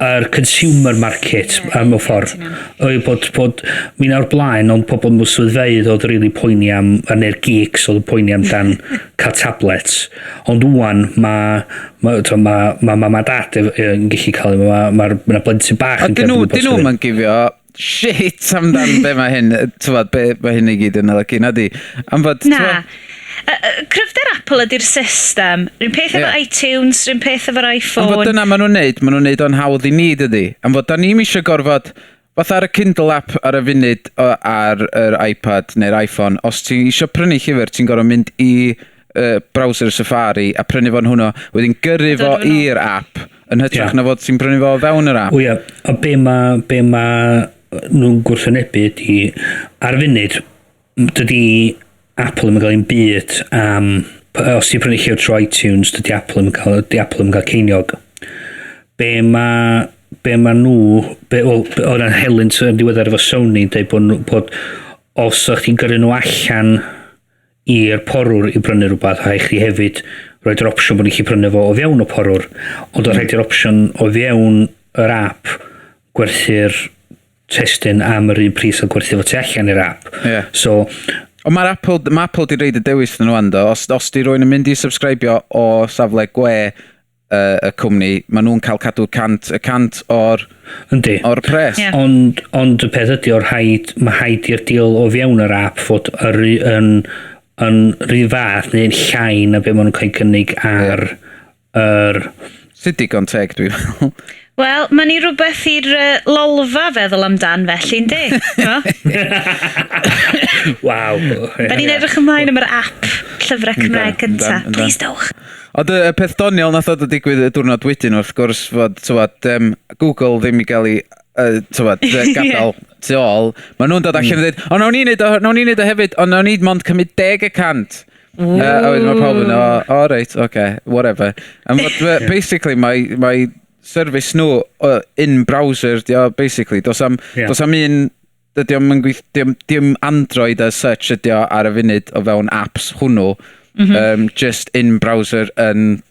yr consumer market am y ffordd. Ti'n iawn. Oedd bod mi nawr blaen, ond pobl mewn swyddfeydd oedd really poeni am, a neu'r geeks oedd yn poeni amdan cael tablets. Ond wan, mae ma, ma, ma, ma, ma, ma dad yn gallu cael, mae ma, ma, ma blentyn bach A yn dyn nhw, cerdded o dyn gwmpas nhw'm hefyd. yn gifio shit amdan be mae hyn, t'wod, be mae hyn i gyd yn olygu, na di. Am fod, Na. t'wod, Cryfder Apple ydy'r system. Rwy'n peth efo iTunes, rwy'n peth efo'r Am iPhone. fod dyna maen nhw'n neud, maen nhw'n neud o'n hawdd i ni, dydy. Am fod da ni'm eisiau gorfod, fatha ar y Kindle app ar y funud ar yr iPad neu'r iPhone, os ti eisiau prynu llyfr, ti'n gorfod mynd i browser Safari a prynu fo'n hwnnw, wedyn gyrru fo Dod efo nôl. i'r app, yn hytrach na fod ti'n prynu fo o fewn yr app. O ia, a be ma nhw'n gwrthwynebu ydy, ar y funud, dydy Apple ddim yn cael un byd am, os ti'n prynu llyfr trwy iTunes, dydy Apple ddim yn cael ceiniog. Be ma nhw, wel, oedd yna helynt yn diweddar efo Sony, yn dweud bod os ydych chi'n gyrru nhw allan i'r porwr i brynu rhywbeth, rhaid chi hefyd roed yr opsiwn bod chi prynu fo o fewn y porwr, ond oedd rhaid i'r opsiwn o fewn yr app gwerthu'r testun am yr un pris o gwerthu fo tu allan i'r app. So, Ond mae'r Apple, mae Apple di roid y dewis yn nhw ando. Os di rywun yn mynd i subscribio o safle gwe y cwmni, maen nhw'n cael cadw 100% o'r pres. Ond y peth ydy o'r rhaid, mae rhaid i'r deal o fewn yr app fod yr, yn rhy fath neu'n llai na be maen nhw'n cael cynnig ar yr. Sydd digon teg, dwi'n meddwl. Wel, mae ni rhywbeth i'r lolfa feddwl amdan felly, yndi? T'mo? Waw. Da ni'n edrych ymlaen am yr app llyfrau Cymraeg gynta. Yndan, yndan. Please dowch. Ond y peth doniol nath ddod o digwydd y diwrnod wedyn wrth gwrs fod, tywod, Google ddim i gael ei tywod, gadael tu ôl. Maen nhw'n dod allan yn dweud, o, nawn ni neud o, nawn ni neud o hefyd, ond nawn ni mond cymryd 10%. A wedyn mae pawb yn, o, reit, oce, okay, whatever. And fod, basically, mae service nhw in browser, di o, basically. Dos am, dos am un, dydy o'm yn gweith, dim Android as such ydy o ar y funud o fewn apps hwnnw. Just in browser yn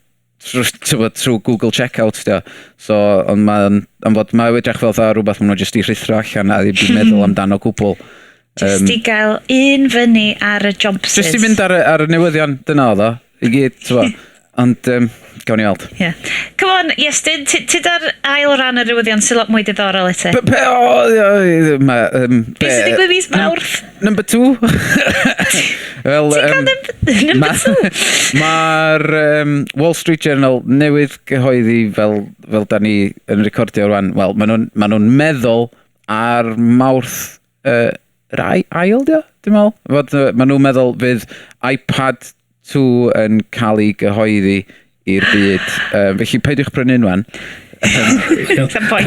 trwy, t'wod, trwy Google Checkout di o. So, ond mae'n, ond fod mae edrych fel dda rhywbeth maen nhw jyst i rhuthro allan a ddim 'di meddwl amdano gwbl. Just i gael un fyny ar y jobsys. Just i fynd ar y newyddion, dyna oedd o. I gyd, t'wo. Ond, gawn ni weld. Yeah. Come on, Iestyn, ti da'r ail ran y newyddion sy'n lot mwy diddorol i ti. Be, o, o, ma, Be sy'n digwydd mis Mawrth? Number 2. Wel, Ti'n cael number 2? Mae'r Wall Street Journal newydd gyhoeddi fel da ni yn recordio rwan. Wel, maen nhw'n ma nhw meddwl ar Mawrth yr ail, dio? Dwi'n meddwl. Fod, maen nhw'n meddwl fydd iPad 2 yn cael ei gyhoeddi i'r byd. Felly peidiwch prynu un wan. Some point.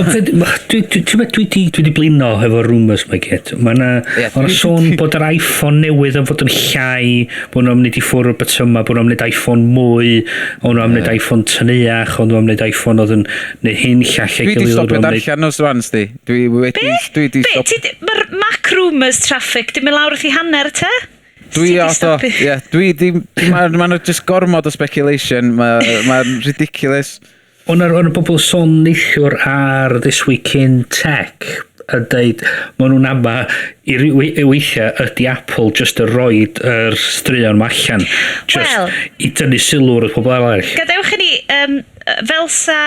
Dwi di blino efo rumours mae gyd. Mae yna Ie, ma sôn bod yr iPhone newydd yn fod yn llai, bod nhw'n mynd i ffwrdd o'r bytyma, bod nhw'n mynd iPhone mwy, o'n nhw'n mynd iPhone tyneuach, o'n nhw'n mynd iPhone oedd yn neu hyn llall Dwi di stopio darllen nhw rwan, sti. Dwi wedi. Be? Dwi di Be? stop. Mae'r Mac Rumors traffic di mynd lawr wrth i hanner te? Dwi Ti di o, do. stopio? Ie, dwi di. Mae'n ma just gormod o speculation. Mae'n ma ridiculous. O'n yr bobl sôn neithiwr ar This Week in Tech yn deud maen nhw'n ama i weithiau ydy Apple just y roid yr straeon ma allan just Wel. i dynnu sylw wrth pobl eraill. Gadewch i ni, fel sa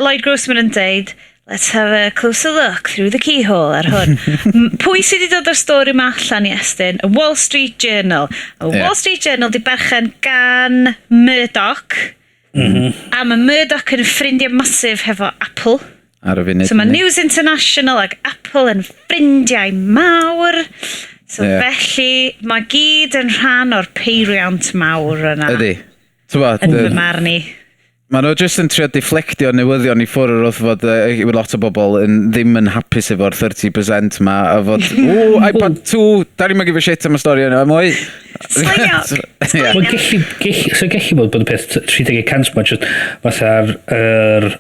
Lloyd Grossman yn deud, "Let's have a closer look through the keyhole" ar hwn. Pwy sydd wedi dod o'r stori yma allan i Estyn? Y Wall Street Journal. Y Wall Street Journal di berchen gan Murdoch. A mae Murdoch yn ffrindiau massive hefo Apple. Ar y funud. So mae News International ac Apple yn ffrindiau mawr. So felly mae gyd yn rhan o'r peiriant mawr yna. Ydy. T'bo, Yn fy marn i. Maen nhw jyst yn trio deflectio newyddion i ffwrdd wrth fod lot o bobl yn ddim yn hapus efo'r 30% ma a fod, "O, iPad 2, da ni'n give a shit am y stori yna, mwy." Sleiniog. Ie. Mae'n gallu, so gallu bod y peth 30% ma just fatha'r yr,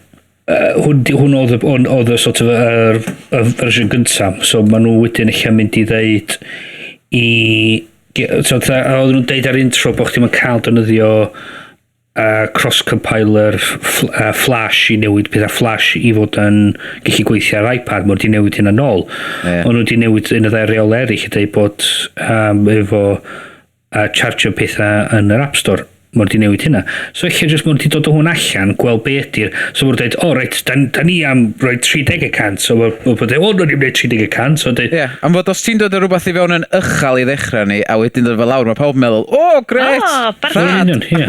hwn oedd y sort of y fersiwn gyntaf, so maen nhw wedyn eich mynd i ddeud i so oedden nhw'n deud ar intro bod chdi'm yn cael defnyddio cross-compiler Flash i newid pethau Flash i fod yn gallu gweithio ar iPad, mae wedi newid hynna nôl. Ond nhw wedi newid un o ddau reol eraill i dweud bod efo charge pethau yn yr App Store. Mae wedi newid hynna. So eich just mae wedi dod o hwn allan, gweld be ydy'r. So mae'n dweud, "O reit, da ni am rhoi 30%." So mae'n dweud, "O, nhw'n ni'n gwneud 30%." So dweud, Ie, yeah, am fod os ti'n dod o rhywbeth i fewn yn uchel i ddechrau ni, a wedyn dod fel lawr, mae pawb yn meddwl, "O, gret!" O, bargain. Yn union, ie.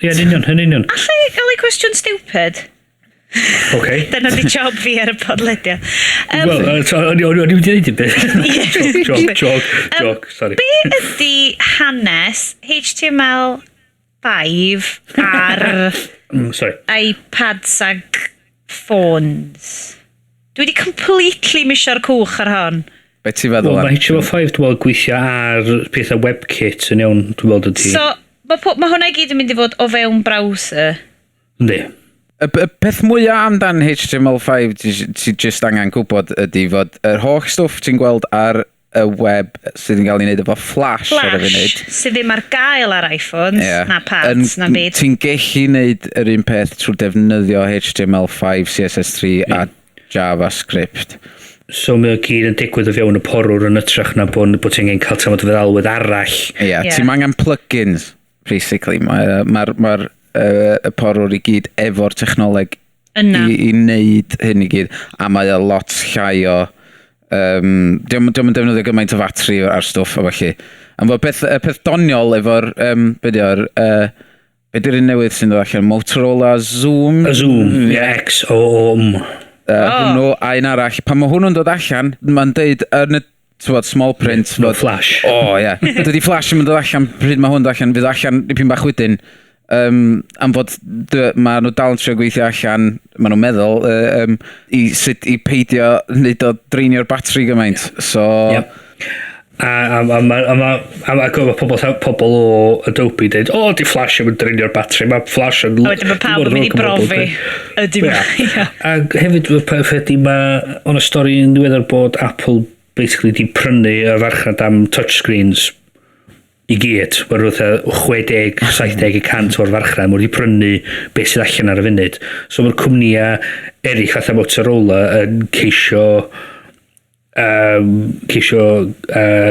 Ie, yn union, yn union. Alla i gael ei cwestiwn stupid? Oce. Dyna di job fi ar y podlediad. Wel, so, o'n i wedi dweud i beth. Joke, joke, joke, sorry. Be ydy hanes HTML5 ar Sorry. iPads ag phones? Dwi wedi completely misio'r cwch ar hon. Be ti'n feddwl? Wel, Ann? mae HTML5 dwi'n meddwl gweithio ar pethau WebKit yn iawn, dwi'n meddwl ydy. So, ma hwnna i gyd yn mynd i fod o fewn browser. Yndi. Y peth mwyaf amdan HTML5 ti just angen gwybod ydy fod yr holl stwff ti'n gweld ar y web sydd yn cael ei wneud efo Flash, ar y funud. Flash, sydd ddim ar gael ar iPhones, na pads, na byd. Ti'n gallu wneud yr un peth trwy defnyddio HTML5, CSS3 a JavaScript. So mae o gyd yn digwydd o fewn y porwr yn ytrach na bod ti'n angen cael tamad o feddalwedd arall. Ie, yeah, ti'n angen plugins, basically. Mae'r ma, ma, y porwr i gyd efo'r technoleg Yna. i wneud hyn i gyd. A mae o lot llai o. Dio'm yn defnyddio gymaint o fatri ar stwff a felly. Am fod peth, y peth doniol efo'r. Be di o'r? Be di'r un newydd sy'n dod allan? Motorola Xoom? Y Xoom, ie, X, O, O, M. Hwnnw a un arall. Pan mae hwnnw'n dod allan, mae'n deud yn y t'wod, small print. No fod- Flash. O, ie. Dydy Flash yn dod allan pryd mae hwn dod allan, fydd allan dipyn bach wedyn. Am fod ma nhw dal yn trio gweithio allan, ma nhw'n meddwl, i sut i peidio wneud o dreinio'r batri gymaint. So, Yep. A ma pobl o Adobe dweud, "O, di Flash yn dreinio'r batri, mae Flash yn." A wedyn mae pawb yn mynd i brofi. Ydy ma. Ie. A hefyd, y peth ydy, mae o'n y stori yn ddiweddar bod Apple basically di prynu y farchnad am touchscreens i gyd. Mae rhywbeth 60, 70% o'r farchnad. Mae wedi prynu beth sydd allan ar y funud. So mae'r cwmnïau eraill fatha Motorola yn ceisio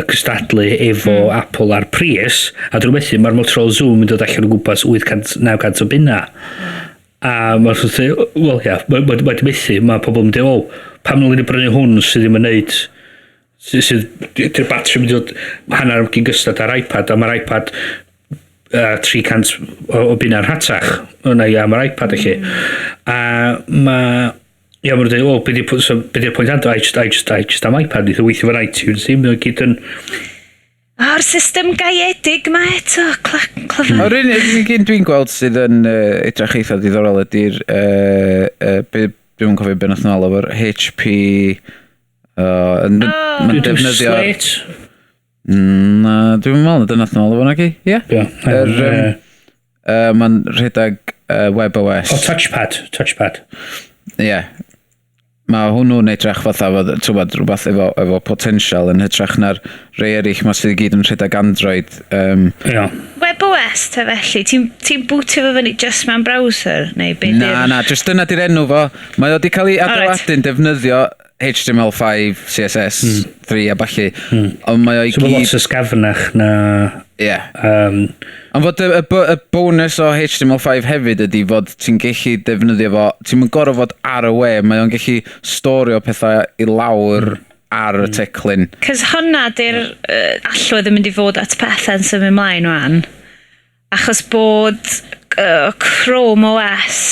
cystadlu efo Apple ar pris, a dwi'n methu, mae'r Motorola Xoom yn dod allan o gwmpas 800, 900 o bunna. A mae'r sort of, wel ia, ma di methu, mae pobl yn dweud, "O, pam nhw'n mynd i brynu hwn sydd ddim yn neud, sydd, di'r batri mynd i dod hanner gyn gystad ar iPad, a mae'r iPad 300 o bunna'n rhatach, yna ia, mae'r iPad mm. A mae, ia, maen nhw'n dweud, "O, be di'r so, be di'r pwynt ando, I just am iPad, neith o weithio fo'n iTunes, ddim, mae'n gyd yn." O'r system gaeedig ma eto, clyfar. O'r unig un dwi'n gweld sydd yn edrych eitha diddorol ydy'r, dwi'n cofio beth nath nhw alw fo'r HP, yn, oh. Mae'n defnyddio. Slate? Na, dwi'n meddwl na dyna nath nhw alw fo nagi, ie? Ie. Mae'n rhedeg WebOS. O, touchpad, touchpad. Ie. Yeah. Mae hwnnw'n edrych fatha fod, ti'n rhywbeth efo potensial yn hytrach na'r rei eraill ma sydd i gyd yn rhedeg Android. Yeah. WebOS te felly, ti'n bootio fo fyny just mewn browser? Neu be? Na, na, just dyna di'r enw fo. Mae o di cael ei adeiladu'n defnyddio HTML5, CSS, 3 a ballu. Ond mae o i So mae gyd. lot ysgafnach na. Ie. Yeah. Ond fod y bonus o HTML5 hefyd ydy fod ti'n gallu defnyddio fo, ti'n mynd gorfod fod ar y we, mae o'n gallu storio pethau i lawr ar y teclyn. Cos hwnna di'r allwedd yn mynd i fod at pethau yn symud ymlaen wan. Achos bod Chrome OS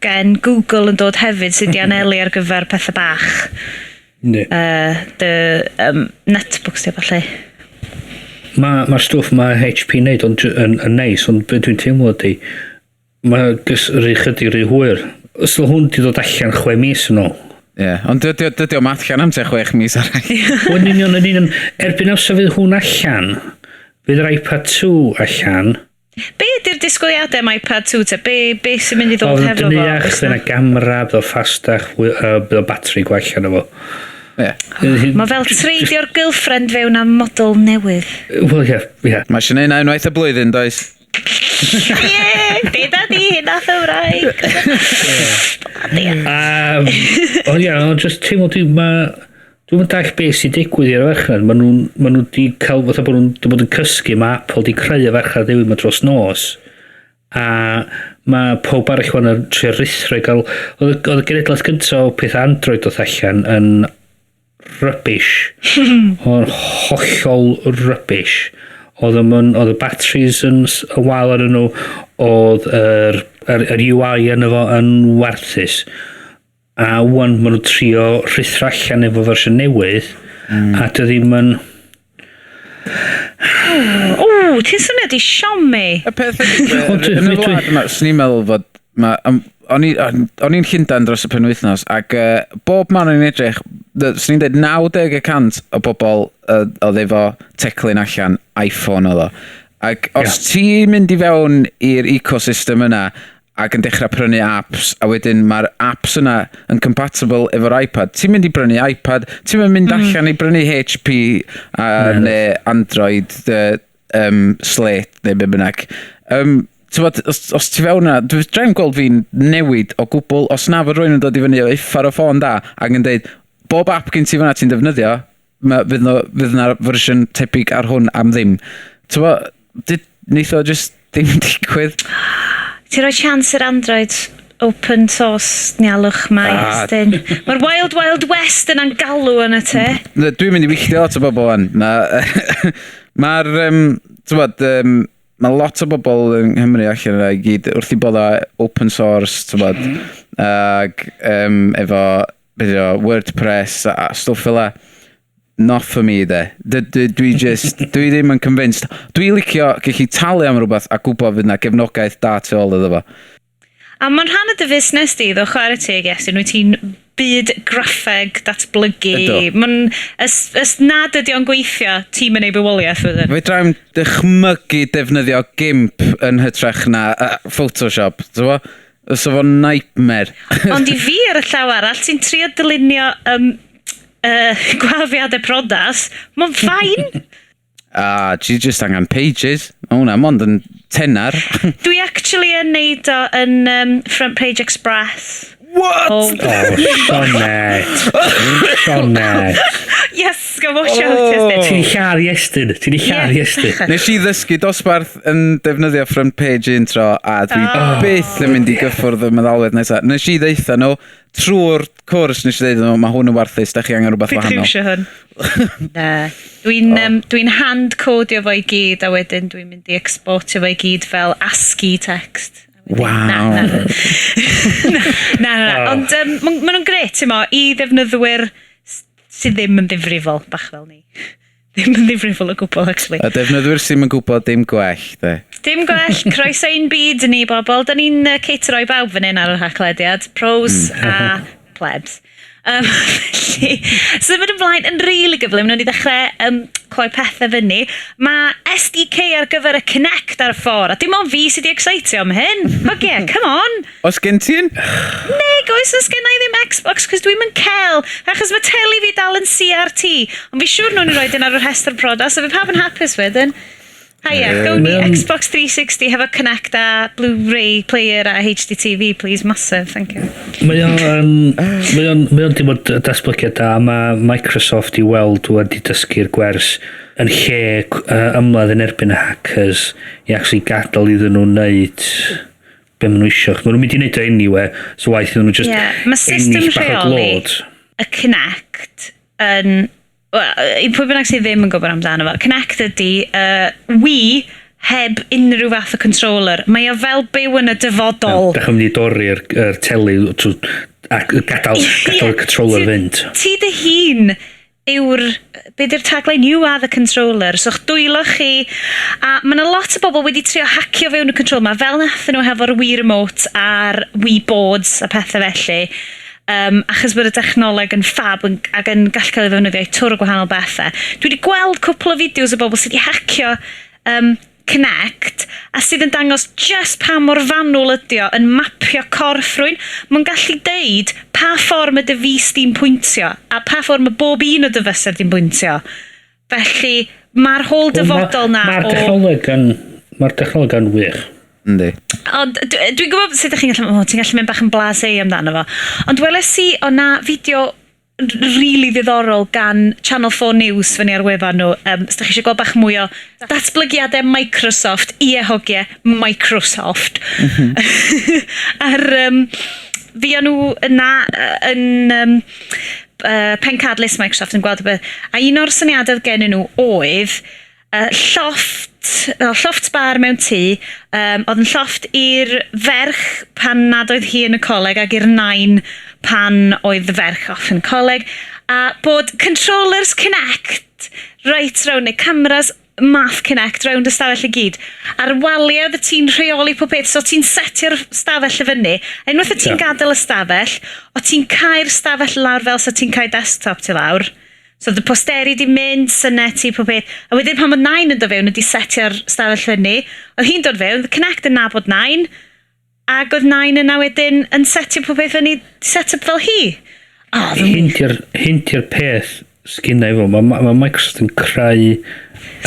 gen Google yn dod hefyd sydd di anelu ar gyfer pethau bach. Yndi. Dy netbooks di a falle. Mae'r ma stwff mae HP wneud ond yn neis, ond be dwi'n teimlo ydy, mae gys rhy chydig rhy hwyr. Os yw hwn di dod allan 6 mis yn ôl. Ie, yeah. Ond dydy o'm allan am tua 6 mis arall. Wel, yn union, yn union. Erbyn amser fydd hwn allan, fydd yr iPad 2 allan. Be ydy'r disgwyliadau am iPad 2 te? Be sy'n mynd i ddod Oedd yn hefo fo? dyniach, fydd yna gamera, bydd o ffastach, bydd o batri gwell yna fo. Ie. Mae fel treidio'r girlfriend fewn am model newydd. Wel, ie. Mae eisiau neud na unwaith y blwyddyn, does? Ie, dyna di, hynna Gymraeg. Ie. Ond ie, ond just teimlo dwi, ma. Dwi'n mynd dall beth sy'n digwydd i'r farchnad. Ma nhw di cael, fatha bod nhw'n di bod yn cysgu, mae Apple di creu y farchnad newydd ma dros nos. A mae pob arall wan yn trio rhuthro i gael. Oedd y genedlaeth gyntaf o peth Android oedd allan yn rubbish. Oedd hollol rubbish. Oedd y batteries yn wael ar nhw, oedd yr UI yn efo yn warthus. A wan maen nhw'n trio rhuthro allan efo fersiwn newydd, a dy ddim yn. O, ti'n swnio di siomi. Y peth ydy, Ond yn y wlad yma, swn i'n meddwl fod, o'n i'n Llundain dros y penwythnos, ac bob man o'n i'n edrych, swn i'n dweud 90% o bobl oedd efo teclyn allan, iPhone oedd o. Ac os ti'n mynd i fewn i'r ecosystem yna, ac yn dechrau prynu apps, a wedyn mae'r apps yna yn compatible efo'r iPad, ti'n mynd i brynu iPad, ti'n mynd allan i brynu HP neu Android, Slate neu be bynnag. T'mod, os ti fewn yna, dwi'n dre'n gweld fi'n newid o gwbl, os na fod rhywun yn dod i fyny o uffar o ffôn da, ac yn deud, bob app gen ti fyna ti'n defnyddio, fydd na fersiwn tebyg ar hwn am ddim. T'mod, neith o just ddim digwydd. Ti'n rhoi chance i'r Android open source nialwch ma, Iestyn. Mae'r Wild Wild West yna'n galw yn y te. Na, dwi'n mynd i wylltio lot o bobl wan. Mae'r, t'mod, mae lot o bobl yng Nghymru allan yna i gyd wrth i bod o open source, t'mod, ag efo, beth yw o, WordPress a stwff fel 'a. Not for me, de. Dwi just, dwi ddim yn convinced. Dwi licio gallu talu am rhywbeth a gwybod fydd na gefnogaeth da tu ôl iddo fo. A mae'n rhan o dy fusnes di, ddo, chwarae teg, Iestyn, wyt ti'n byd graffeg datblygu. Ydw. Mae'n, os nad ydi o'n gweithio, ti'n mynd ei bywoliaeth wedyn. Fedra i'm dychmygu defnyddio GIMP yn hytrach na Photoshop. Ti'n Fysa fo'n nightmare. Ond i fi ar y llaw arall, ti'n trio dylunio gwahoddiadau priodas, mae'n fine. Ah, ti just angen pages. Ma' hwnna mond yn tenner. Dwi actually yn neud o yn Front Page Express. What? Oh, Oh, Sioned. Sioned. Yes, go watch out, Iestyn. Ti'n lladd Iestyn. Ti'n lladd Iestyn. Nes i ddysgu dosbarth yn defnyddio Front Page un tro a dwi byth yn mynd i gyffwrdd y meddalwedd nesaf. Nes i ddeutha nhw trwy'r cwrs, nes i ddeud nhw, mae hwn yn warthus, da chi angen rhywbeth Dwi'n wahanol. iwsio hwn. Na. Dwi'n oh. dwi hand codio fo i gyd a wedyn dwi'n mynd i exportio fo i gyd fel ASCII text. A wedyn- Waw. Na, na, na. Na, na, na. Oh. Ond ma nhw'n gret, ti'n mo, i ddefnyddwyr sydd ddim yn ddifrifol, bach fel ni. Ddim yn ddifrifol o gwbl, actually. A defnyddwyr sy'n yn gwybod dim gwell, de. Dim gwell, croeso i'n byd ni, bobl. Da ni'n catero i bawb fan hyn ar yr Haclediad. Pros a plebs. Felly, symud ymlaen yn rili really gyflym, wnawn ni ddechrau cloi pethau fyny. Mae SDK ar gyfer y Kinect ar y ffordd, a dim ond fi sydd wedi excitio am hyn. Hogie, come on! Oes gen ti un? Neg oes, oes gen i ddim Xbox, cos dwi'm yn cel, achos mae teli fi dal yn CRT. Ond fi siŵr nhw'n rhoi dyn ar y rhestr product, so fe pawb yn hapus wedyn. Hiya, go ni Xbox 360 hefo Kinect a Blu-ray player a HDTV, please, massive, thank you. Mae o'n dim ond datblygiad da. Mae Microsoft i weld wedi dysgu'r gwers yn lle ymladd yn erbyn y hackers i actually gadael iddyn nhw wneud be maen nhw isio. Maen nhw'n mynd i wneud o anyway, so waeth iddyn nhw just Ie, ma' system ennill bach o rheoli glod. y Kinect yn... Wel, i pwy bynnag sydd ddim yn gwybod amdano fo, Kinect ydy Wii heb unrhyw fath o controller. Mae o fel byw yn y dyfodol. Dach chi'n mynd i dorri'r yr teli ac gadael y controller fynd. Ti dy hun yw'r, be di'r tagline? "You are the controller." So, 'ch dwylo chi, a mae yna lot o bobl wedi trio hacio fewn y control ma, fel nathon nhw hefo'r Wii Remote a'r Wii Boards a pethau felly. Achos bod y technoleg yn fab ac yn gallu cael ei ddefnyddio i twr o gwahanol bethau. Dwi wedi gweld cwpl o fideos o bobl sydd wedi hacio Kinect a sydd yn dangos just pa mor fanwl ydi o yn mapio corff rhywun. Mae'n gallu deud pa ffordd mae dy fys di'n pwyntio a pa ffordd mae bob un o dy fysedd di'n pwyntio. Felly mae'r whole dyfodol na Mae'r o technoleg yn wych. Yndi. Ond dwi'n gwybod sut ydych chi'n gallu... O, ti'n gallu mynd bach yn blasé amdano fo. Ond weles i o na fideo really ddiddorol gan Channel 4 News fyny ar wefan nhw. Os ydych chi eisiau gweld bach mwy o datblygiadau Microsoft, ie hogie, Microsoft. Ar, fuon nhw yna yn pencadlys Microsoft yn gweld y beth. A un o'r syniadau gennyn nhw oedd llofft, llofft bar mewn tŷ, oedd yn llofft i'r ferch pan nad oedd hi yn y coleg ac i'r nain pan oedd y ferch off yn coleg, a bod controllers Kinect reit round, neu cameras math Kinect rownd y stafell i gyd. A'r waliau oedd ti'n rheoli pob peth, so ti'n setio'r stafell i fyny. A unwaith o ti'n gadael y stafell, o ti'n cau'r stafell lawr fel sa ti'n cau desktop ti lawr. So dy posteri di mynd, synet ti, pob peth. A wedyn pan oedd nain yn dod fewn, wedi setio'r stafell fyny, oedd hi'n dod fewn, Kinect yn nabod nain, ac oedd nain yna wedyn yn setio pob peth fyny, set up fel hi. Oh, Hyn di'r peth sgynna i fo. Ma Microsoft yn creu y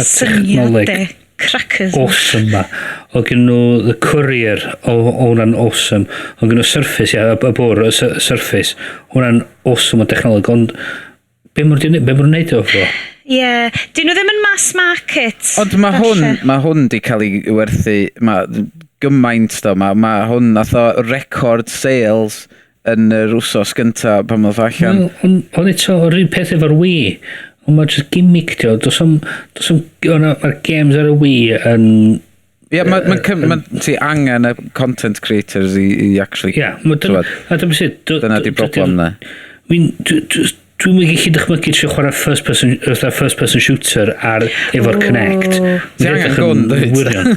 technoleg syniadau crackers. Awesome ma. O gen nhw The Courier, o hwnna'n awesome. O gen nhw Surface, ia, y bwr, y Surface, hwnna'n awesome o technoleg, ond be maen nhw'n neud o fo? Ie, yeah. Dyn nhw ddim yn mass market. Ond mae hwn, falle. mae hwn di cael ei werthu, mae gymaint do, mae hwn nath o record sales yn yr wsos gynta pan oedd o allan. Wel, ond eto, yr un peth efo'r Wii, ond mae just gimmick di o. Dos am, mae'r games ar y Wii yn Ie, ma ti angen y content creators i actually Ie, ma' dyna t'wod, a dyma sut dyna di broblem na. Dwi'n mynd gallu dychmygu trio chwarae first person, fatha first person shooter ar efo'r Kinect. Ti angen gwn, dwyt? Wirion.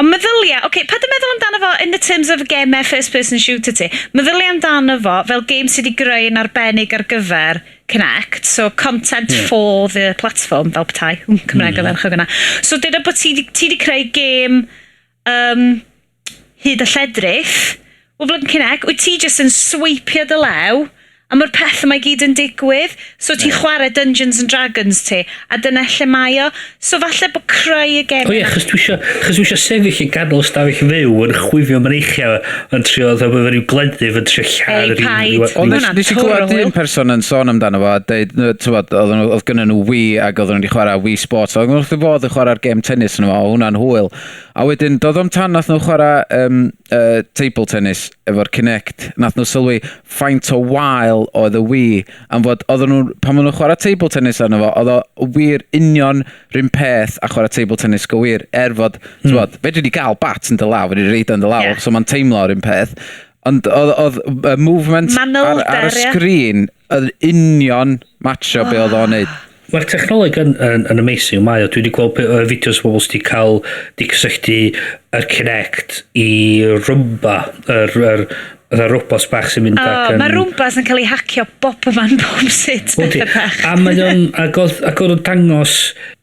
Ond meddylia, oce, okay, paid â meddwl amdano fo in the terms of gemau first person shooter ti. Meddylia amdano fo fel game sydd wedi greu yn arbennig ar gyfer Kinect, so content for the platform, fel petai, Cymraeg mm. ardderchog yna. So dyna bod ti di creu game hyd a lledrith, o flaen Kinect, wyt ti jyst yn sweipio dy lew, a mae'r peth yma i gyd yn digwydd. So ti'n chwarae Dungeons and Dragons ti, a dyna lle mae o. So falle bod creu y gem O ie, achos dwi isio sefyll yn ganol stafell fyw yn chwifio mreichiau yn trio dda efo ryw gleddyf yn trio lladd Ei, paid. Ond Hwnna'n nes i glywed total un person yn sôn amdano fo a deud, t'wod, oedd gynnon nhw Wii ac oedden nhw wedi chwarae Wii Sports. Oedden nhw wrth eu bodd yn chwarae'r game tennis yn fo, o hwnna'n hwyl. A wedyn, doedd o'm tan nath nhw chwarae table tennis efo'r Kinect, nath nhw sylwi faint o wael oedd y Wii, am fod oedden nhw, pan maen nhw'n chwarae table tennis arno fo, oedd o wir union rhywun peth a chwarae table tennis go wir, er fod, t'wod, fedri di gael bat yn dy law, fedri di reid o yn dy law, so mae'n teimlo yr un peth. Ond oedd y movement ar Manylder, y ie. sgrin, oedd union matcho be oedd o'n neud. Mae'r technoleg yn amazing, mae o. Dwi wedi gweld fideos o bobl sydd wedi cael, di cysylltu yr Kinect i Roomba, yr robot bach sy'n mynd O, ac yn. Mae Roombas yn cael ei hacio bob yma'n bob sut Yndi. bethau bach. A mae o'n, ac oedd o'n dangos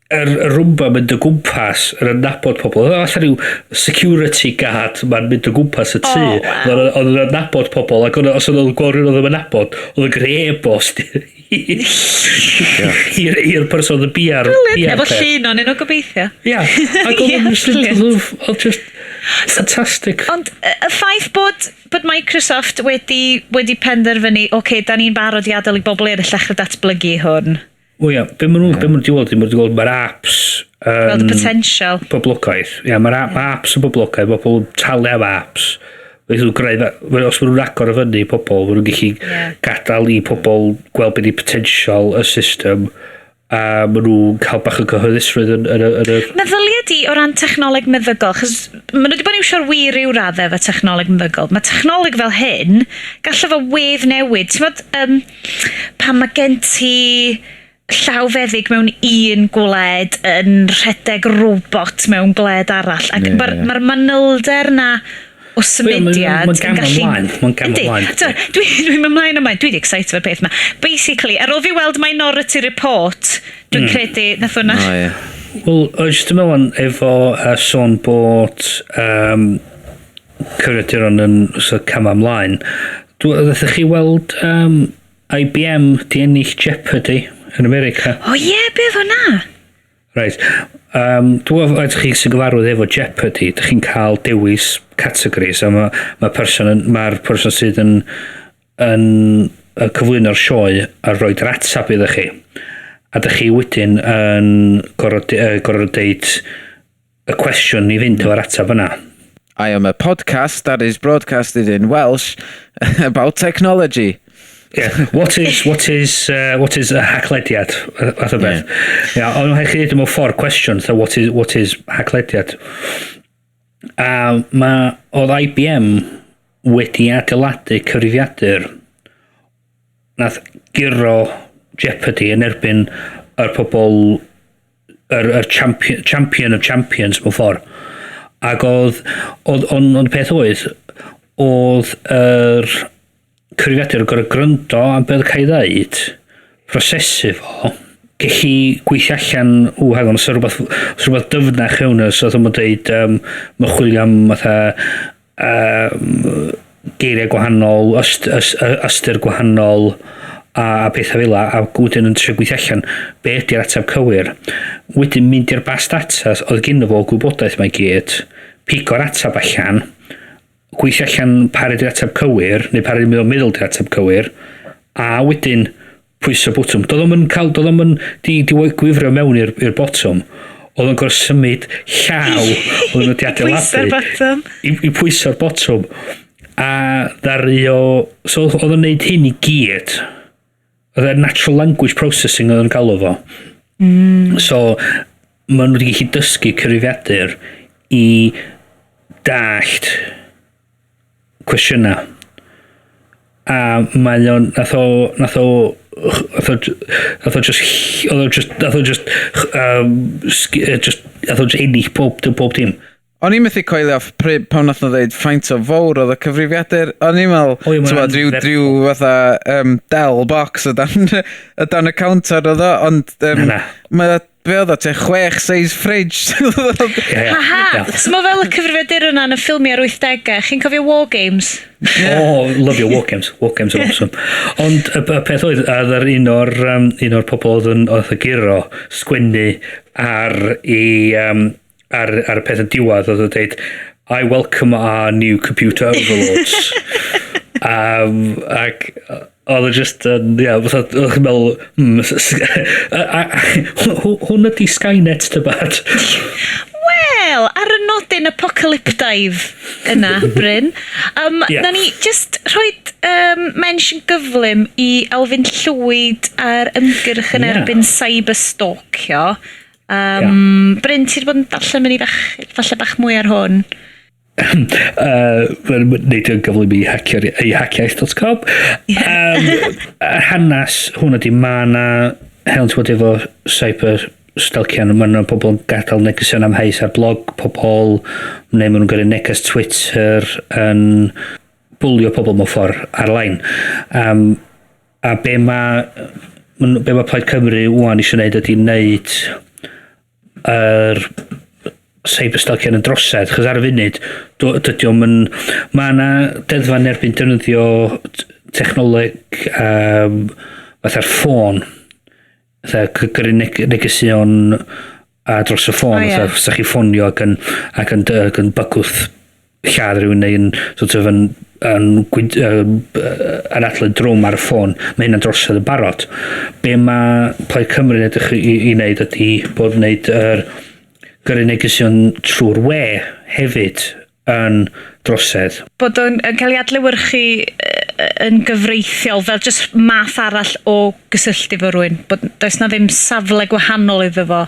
yr Roomba mynd o gwmpas yn adnabod pobl. Oedd o fatha rhyw security guard ma'n mynd o gwmpas y tŷ. O, waw. Oedd o'n adnabod pobl ac os oedd o'n gweld rhywun oedd yn adnabod, oedd o'n greu e-bost i'r person oedd yn bia'r Brilliant. Efo peth. llun o'n nhw gobeithio. Ia, ac oedd Ie, o'n just, brilliant. oedd just fantastic. Ond y ffaith bod Microsoft wedi penderfynu, oce, okay, da ni'n barod i adael i bobl eraill ddechrau datblygu hwn. O ia, be maen nhw wedi weld, maen nhw wedi gweld mae'r apps Gweld y yn potential. Poblogaidd. Ia, mae'r apps yn boblogaidd, mae pobl yn talu am apps. Felly nhw'n greu, os maen nhw'n agor o fyny i pobl, maen nhw'n gallu gadael i pobl gweld beth ydi potential y system a maen nhw'n cael bach o gyhoeddusrwydd yn y Meddylia di o ran technoleg meddygol, chos maen nhw wedi bod yn iwsio'r wir ryw raddau efo technoleg meddygol. Mae technoleg fel hyn, gallai fo wedd newid. Ti'n bod, pan mae gen ti llawfeddyg mewn un gwled yn rhedeg robot mewn gwled arall. Ac mae'r ma manylder na o symudiad Mae'n gam yn gallu ymlaen, mae'n gam Yndi. ymlaen. Dwi'n mynd ymlaen ymlaen. Dwi wedi excite efo'r peth yma. Basically, ar ôl fi weld Minority Report, dwi'n credu nath hwnna. O, ie. Wel, oes jyst yn meddwl efo sôn bod cyfrifiaduron yn so, cam ymlaen. Ddethoch chi weld IBM di ennill Jeopardy yn America? O ie, yeah, beth hwnna? Right. Dwi'n meddwl chi sy'n gyfarwydd efo Jeopardy, dych chi'n cael dewis categories, a mae'r ma person yn, mae'r person sydd yn cyflwyno'r sioe a roi'r atab iddo chi. A dych chi wedyn yn gorfod deud y cwestiwn i fynd efo'r atab yna. I am a podcast that is broadcasted in Welsh about technology. Yeah. What is a haclediad? Fath o beth. Yeah, ond rhaid chi dweud mewn ffordd cwestiwn, so what is haclediad? A oedd IBM wedi adeiladu cyfrifiadur nath guro Jeopardy yn erbyn yr pobol yr champion of champions mewn ffordd. Ac oedd, ond peth oedd yr cyfrifiadur yn gorfod gryndo am beth cael ei ddeud, prosesu fo, gellu gweithio allan, ww, hang on, os rhywbeth dyfnach mewn, os oedd o'n dweud, mae'n chwilio am fatha geiriau gwahanol, ystyr gwahanol, a pethau fel 'a, a wedyn yn trio gweithio allan be ydy'r ateb cywir. Wedyn mynd i'r bas data oedd gynno fo gwybodaeth mae gyd, pigo'r ateb allan, gweithio allan pa ydy'r ateb cywir, neu pa ydy'r meddwl di'r ateb cywir, a wedyn pwyso botwm. Doedd o'm yn cael, doedd o'm yn di gwifrio mewn i'r botwm. Oedd o'n gorfod symud llaw oedd nhw wedi Pwyso'r adeiladu botwm. i pwyso'r botwm. A ddaru o. So oedd o'n neud hyn i gyd. Oedd e'n natural language processing oedd o'n galw fo. So, maen nhw wedi gallu dysgu cyfrifiadur i dallt cwestiynau. A mae o'n, nath o just, oedd o just, nath o just, just, nath o just ennill pob dim. O'n i'n methu coelio off pryd pan nath nhw ddeud faint o fawr oedd y cyfrifiadur. O'n i'n meddwl, O ie, ma'n ti'n gwbod, anferthol. rhyw fatha Dell box o dan y counter oedd o, ond Na, na. mae be oedd o, te 6 size fridge. Ie. Ha ha! So mae fel y cyfrifiadur yna yn y ffilmiau 80au. Chi'n cofio War Games? Oh, love your War Games. War Games are awesome. Ond y peth oedd, oedd yr un o'r pobl oedd y guro sgwennu ar y peth yn diwedd oedd yn dweud, "I welcome our new computer overlords." Ac oedd o just yn, ia, fatha, oedd chi'n meddwl, hwn ydi Skynet tybad. Wel, ar y nodyn apocalyptaidd yna, Bryn, Na ni just rhoi mention gyflym i Elfyn Llwyd a'r ymgyrch yn erbyn cyberstalkio. Bryn, ti wedi bod yn darllen mynd i bach, falle bach mwy ar hwn? Mae'n neud yn gyflym i hacioaeth.com. Hanes hwn ydy, mae yna helynt bod efo cyber stalcian, mae yna pobl yn gadael negesion amheus ar blog pobl, neu maen nhw'n gyrru neges Twitter yn bwlio pobl mewn ffordd ar-lein. A be mae Plaid Cymru wan eisiau gwneud ydy wneud yr cyber stalking yn drosedd, chos ar y funud, dydy o'm yn. Mae yna deddfa yn erbyn defnyddio technoleg fatha'r ffôn, fatha gyrru negesion a dros y ffôn, O, ie. fatha sa chi ffonio ac yn bygwth lladd rhywun neu yn sort of yn anadlu drwm ar y ffôn, mae hynna'n drosedd yn barod. Be mae Plaid Cymru'n edrych i wneud ydy bod wneud yr gyrru negesion trwy'r we hefyd yn drosedd. Bod o'n yn cael ei adlewyrchu yn gyfreithiol fel just math arall o gysylltu fo rywun. Bod does na ddim safle gwahanol iddo fo.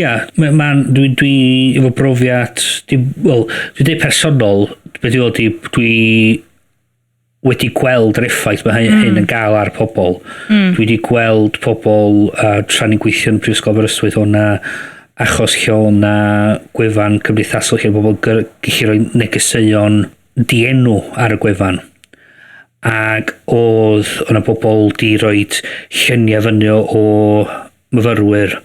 Ia, dwi efo brofiad, wel, dwi'n dweud personol, beth i fod i, dwi wedi gweld yr effaith mae hyn yn gael ar pobl. Dwi wedi gweld pobl tra ni'n gweithio yn Prifysgol Aberystwyth, o'na achos lle o'na gwefan cymdeithasol lle bobl gallu rhoi negeseuon dienw ar y gwefan. Ac oedd o'na bobl di roid lluniau fyny o myfyrwyr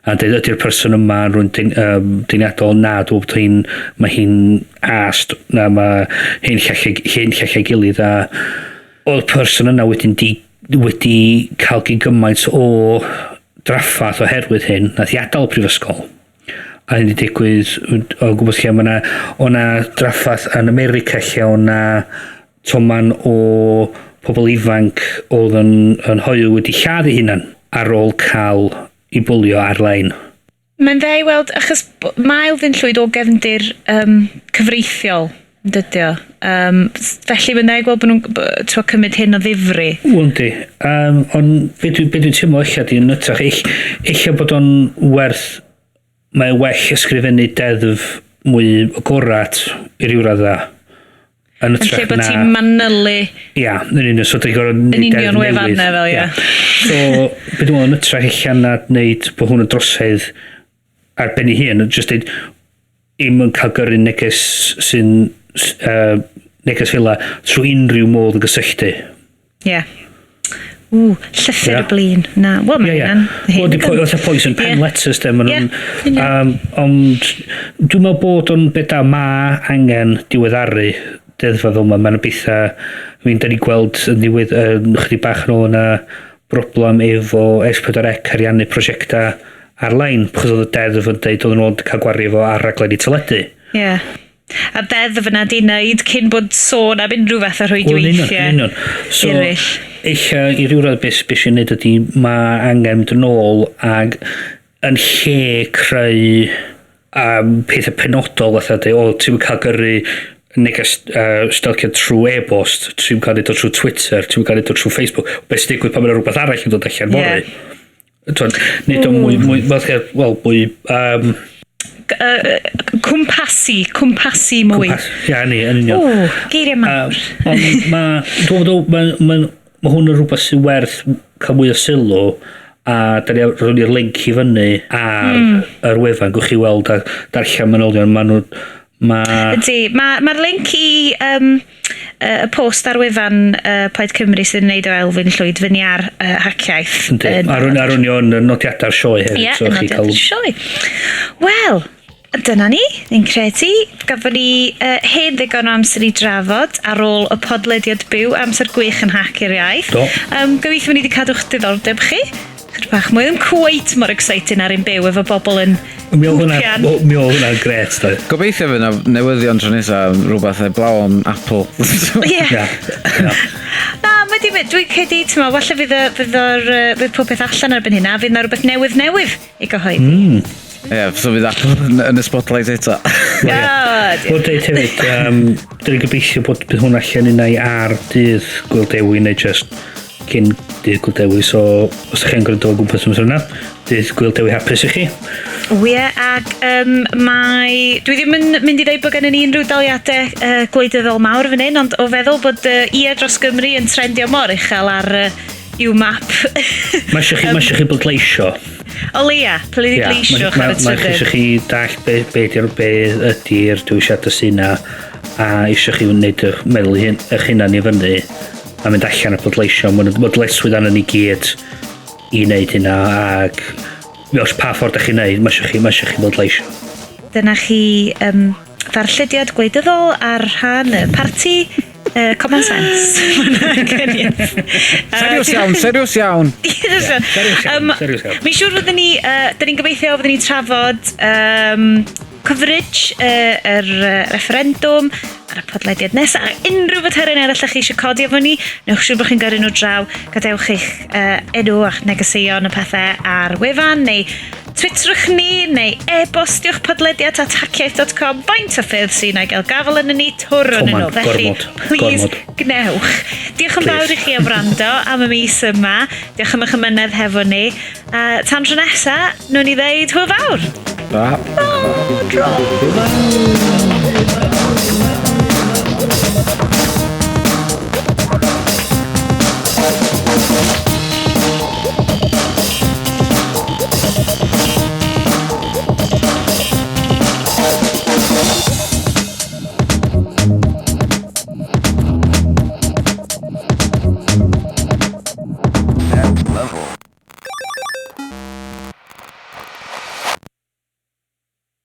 a dweud, "Ydy'r person yma yn rhywun deniadol? Na, dwi'n bod hi'n, mae hi'n ast, na mae hyn llall hyn llall ei gilydd," a oedd person yna wedyn wedi cael gyn gymaint o draffath oherwydd hyn, nath i adael y prifysgol. A hyn wedi digwydd o gwmpas lle mae 'na o'na draffath yn America lle o'na toman o pobl ifanc oedd yn hoyw wedi lladd eu hunan ar ôl cael i bwlio ar-lein. Mae'n dda i weld, achos mae Elfyn Llwyd o gefndir cyfreithiol, yn dydy o. Felly mae'n dda i gweld bod nhw'n cymryd hyn o ddifri. Wel, yndi. Ond be dwi teimlo eich di yn ytrach, eich bod o'n werth, mae well ysgrifennu deddf mwy agorat i ryw radda. Yn Yn lle hytrach bod na ti'n manylu Ia, yn union, so dwi'n gorfod yn neud union deddf wefannau newydd. fel, ia. So, be dwi'n meddwl yn hytrach eich na wneud bod hwn yn drosedd ar ben ei hun, just deud, i'm yn cael gyrru neges sy'n neges fel trwy unrhyw modd o gysylltu. Ie. Ww, llythyr y blin. Na, wel, mae Ie. hynna'n Wel, di fatha poison pen letters de, ma' nhw'n Ie, union. Ond dwi'n meddwl bod o'n beth da, ma' angen diweddaru deddfa fel yma. Mae'n bethau, I mean, da ni gweld yn ddiwedd, yn chydig bach yn ôl yna broblem efo S4C ariannu prosiectau ar-lein, achos oedd y deddf yn deud oedden nhw'n cael gwario fo ar raglenni teledu. Ie. A deddf yna di wneud cyn bod sôn am unrhyw fath o Wel, yn union, rhwydweithiau yn union. So, eraill. eich i ryw radd beth sy'n neud ydy mae angen mynd yn ôl ag yn lle creu pethau penodol fatha deud, o, ti'n cael gyrru neges stelcio trwy e-bost, ti'n cael neud o trwy Twitter, ti'n cael neud o trwy Facebook. Beth sy'n digwydd pan mae 'na rhywbeth arall yn dod allan fory? Tw'n, neud o mwy, wel, mwy, Cwmpasu mwy. Ia, ni, yn union. O, geiriau mawr. Ond dwi'n meddwl, ma hwn yn rhywbeth sy'n werth cael mwy o sylw a da ni rown ni'r link i fyny ar yr wefan, gwch chi weld a darllen manylion, ma nhw, ma Ydy, mae'r ma link i y post ar wefan Plaid Cymru sydd yn neud o Elfyn Llwyd fyny ar Haciaith. Yndi, a rown ni o'n nodiadau'r sioe hefyd, Ie, so chi nodiadau'r cael sioe. Wel, dyna ni, ni'n credu. Gafon ni hen ddigon o amser i drafod ar ôl y podlediad byw, amser gwych yn Hacio'r Iaith. Do. Gobeithio ni wedi cadw'ch diddordeb chi. Chydig bach mwy, ddim cweit mor exciting ar un byw efo bobl yn Mi oedd hwnna, hwpian. mi oedd hwnna'n gret, do. Gobeithio fydd 'na newyddion tro nesa rhywbeth heblaw am Apple. Ie. Ia. Na, mae di mynd, dwi'n credu, ti'n meddwl, falle fydd popeth allan erbyn hynna, fydd 'na rhywbeth newydd newydd i gyhoeddi. Ie, so fydd Apple yn y spotlight eto. Oh, dear. Wel, deud hefyd, dyn ni'n gobeithio bod bydd hwn allan unai ar dydd Gwyl Dewi neu just cyn dydd Gwyl Dewi, so os ydych chi'n gwrando o gwmpas amser yna, dydd Gwyl Dewi hapus i chi. Wir, ac mae... Dwi ddim yn mynd i ddeud bod gennym ni unrhyw daliadau gwleidyddol mawr fan hyn, ond o feddwl bod Ie dros Gymru yn trendio mor uchel ar i'w map. Mae eisiau chi, ma eisiau chi bleidleisio. O leia, pleidleisiwch ar y Mae trydydd. eisiau chi dall be ydy'r dewisiadau sy'n na a eisiau chi wneud eich meddwl eich hunan i fyny a mynd allan a pleidleisio. Mae'n ma dyletswydd arnon ni gyd i wneud hynna ac os pa ffordd ydych chi'n neud, mae eisiau chi, ma eisiau chi bleidleisio. Dyna chi ddarllediad gwleidyddol ar rhan y parti Common Sense. Ma'n gyniad. Seriws iawn, seriws iawn. Seriws Seriws iawn, seriws iawn. Mi'n siŵr fyddwn ni, dyn ni'n gobeithio fyddwn ni'n trafod coverage yr referendwm ar y podlediad nesaf a unrhyw faterion eraill ych chi eisiau codi efo ni, newch siŵr bod chi'n gyrru nhw draw, gadewch eich enw a'ch negeseuon a pethau ar wefan neu twitterwch ni neu e-bostiwch podlediad@haciaith.com. Faint o ffyrdd sy'n ei gael gafel yn ni twr yn Toman, nhw. Felly, gormod, please, gormod. gnewch. Diolch yn fawr Please. i chi am wrando am y mis yma. Diolch am eich ymynedd hefo ni. Tan tro nesa, nw'n i ddeud hwyl fawr. Ba. Bye.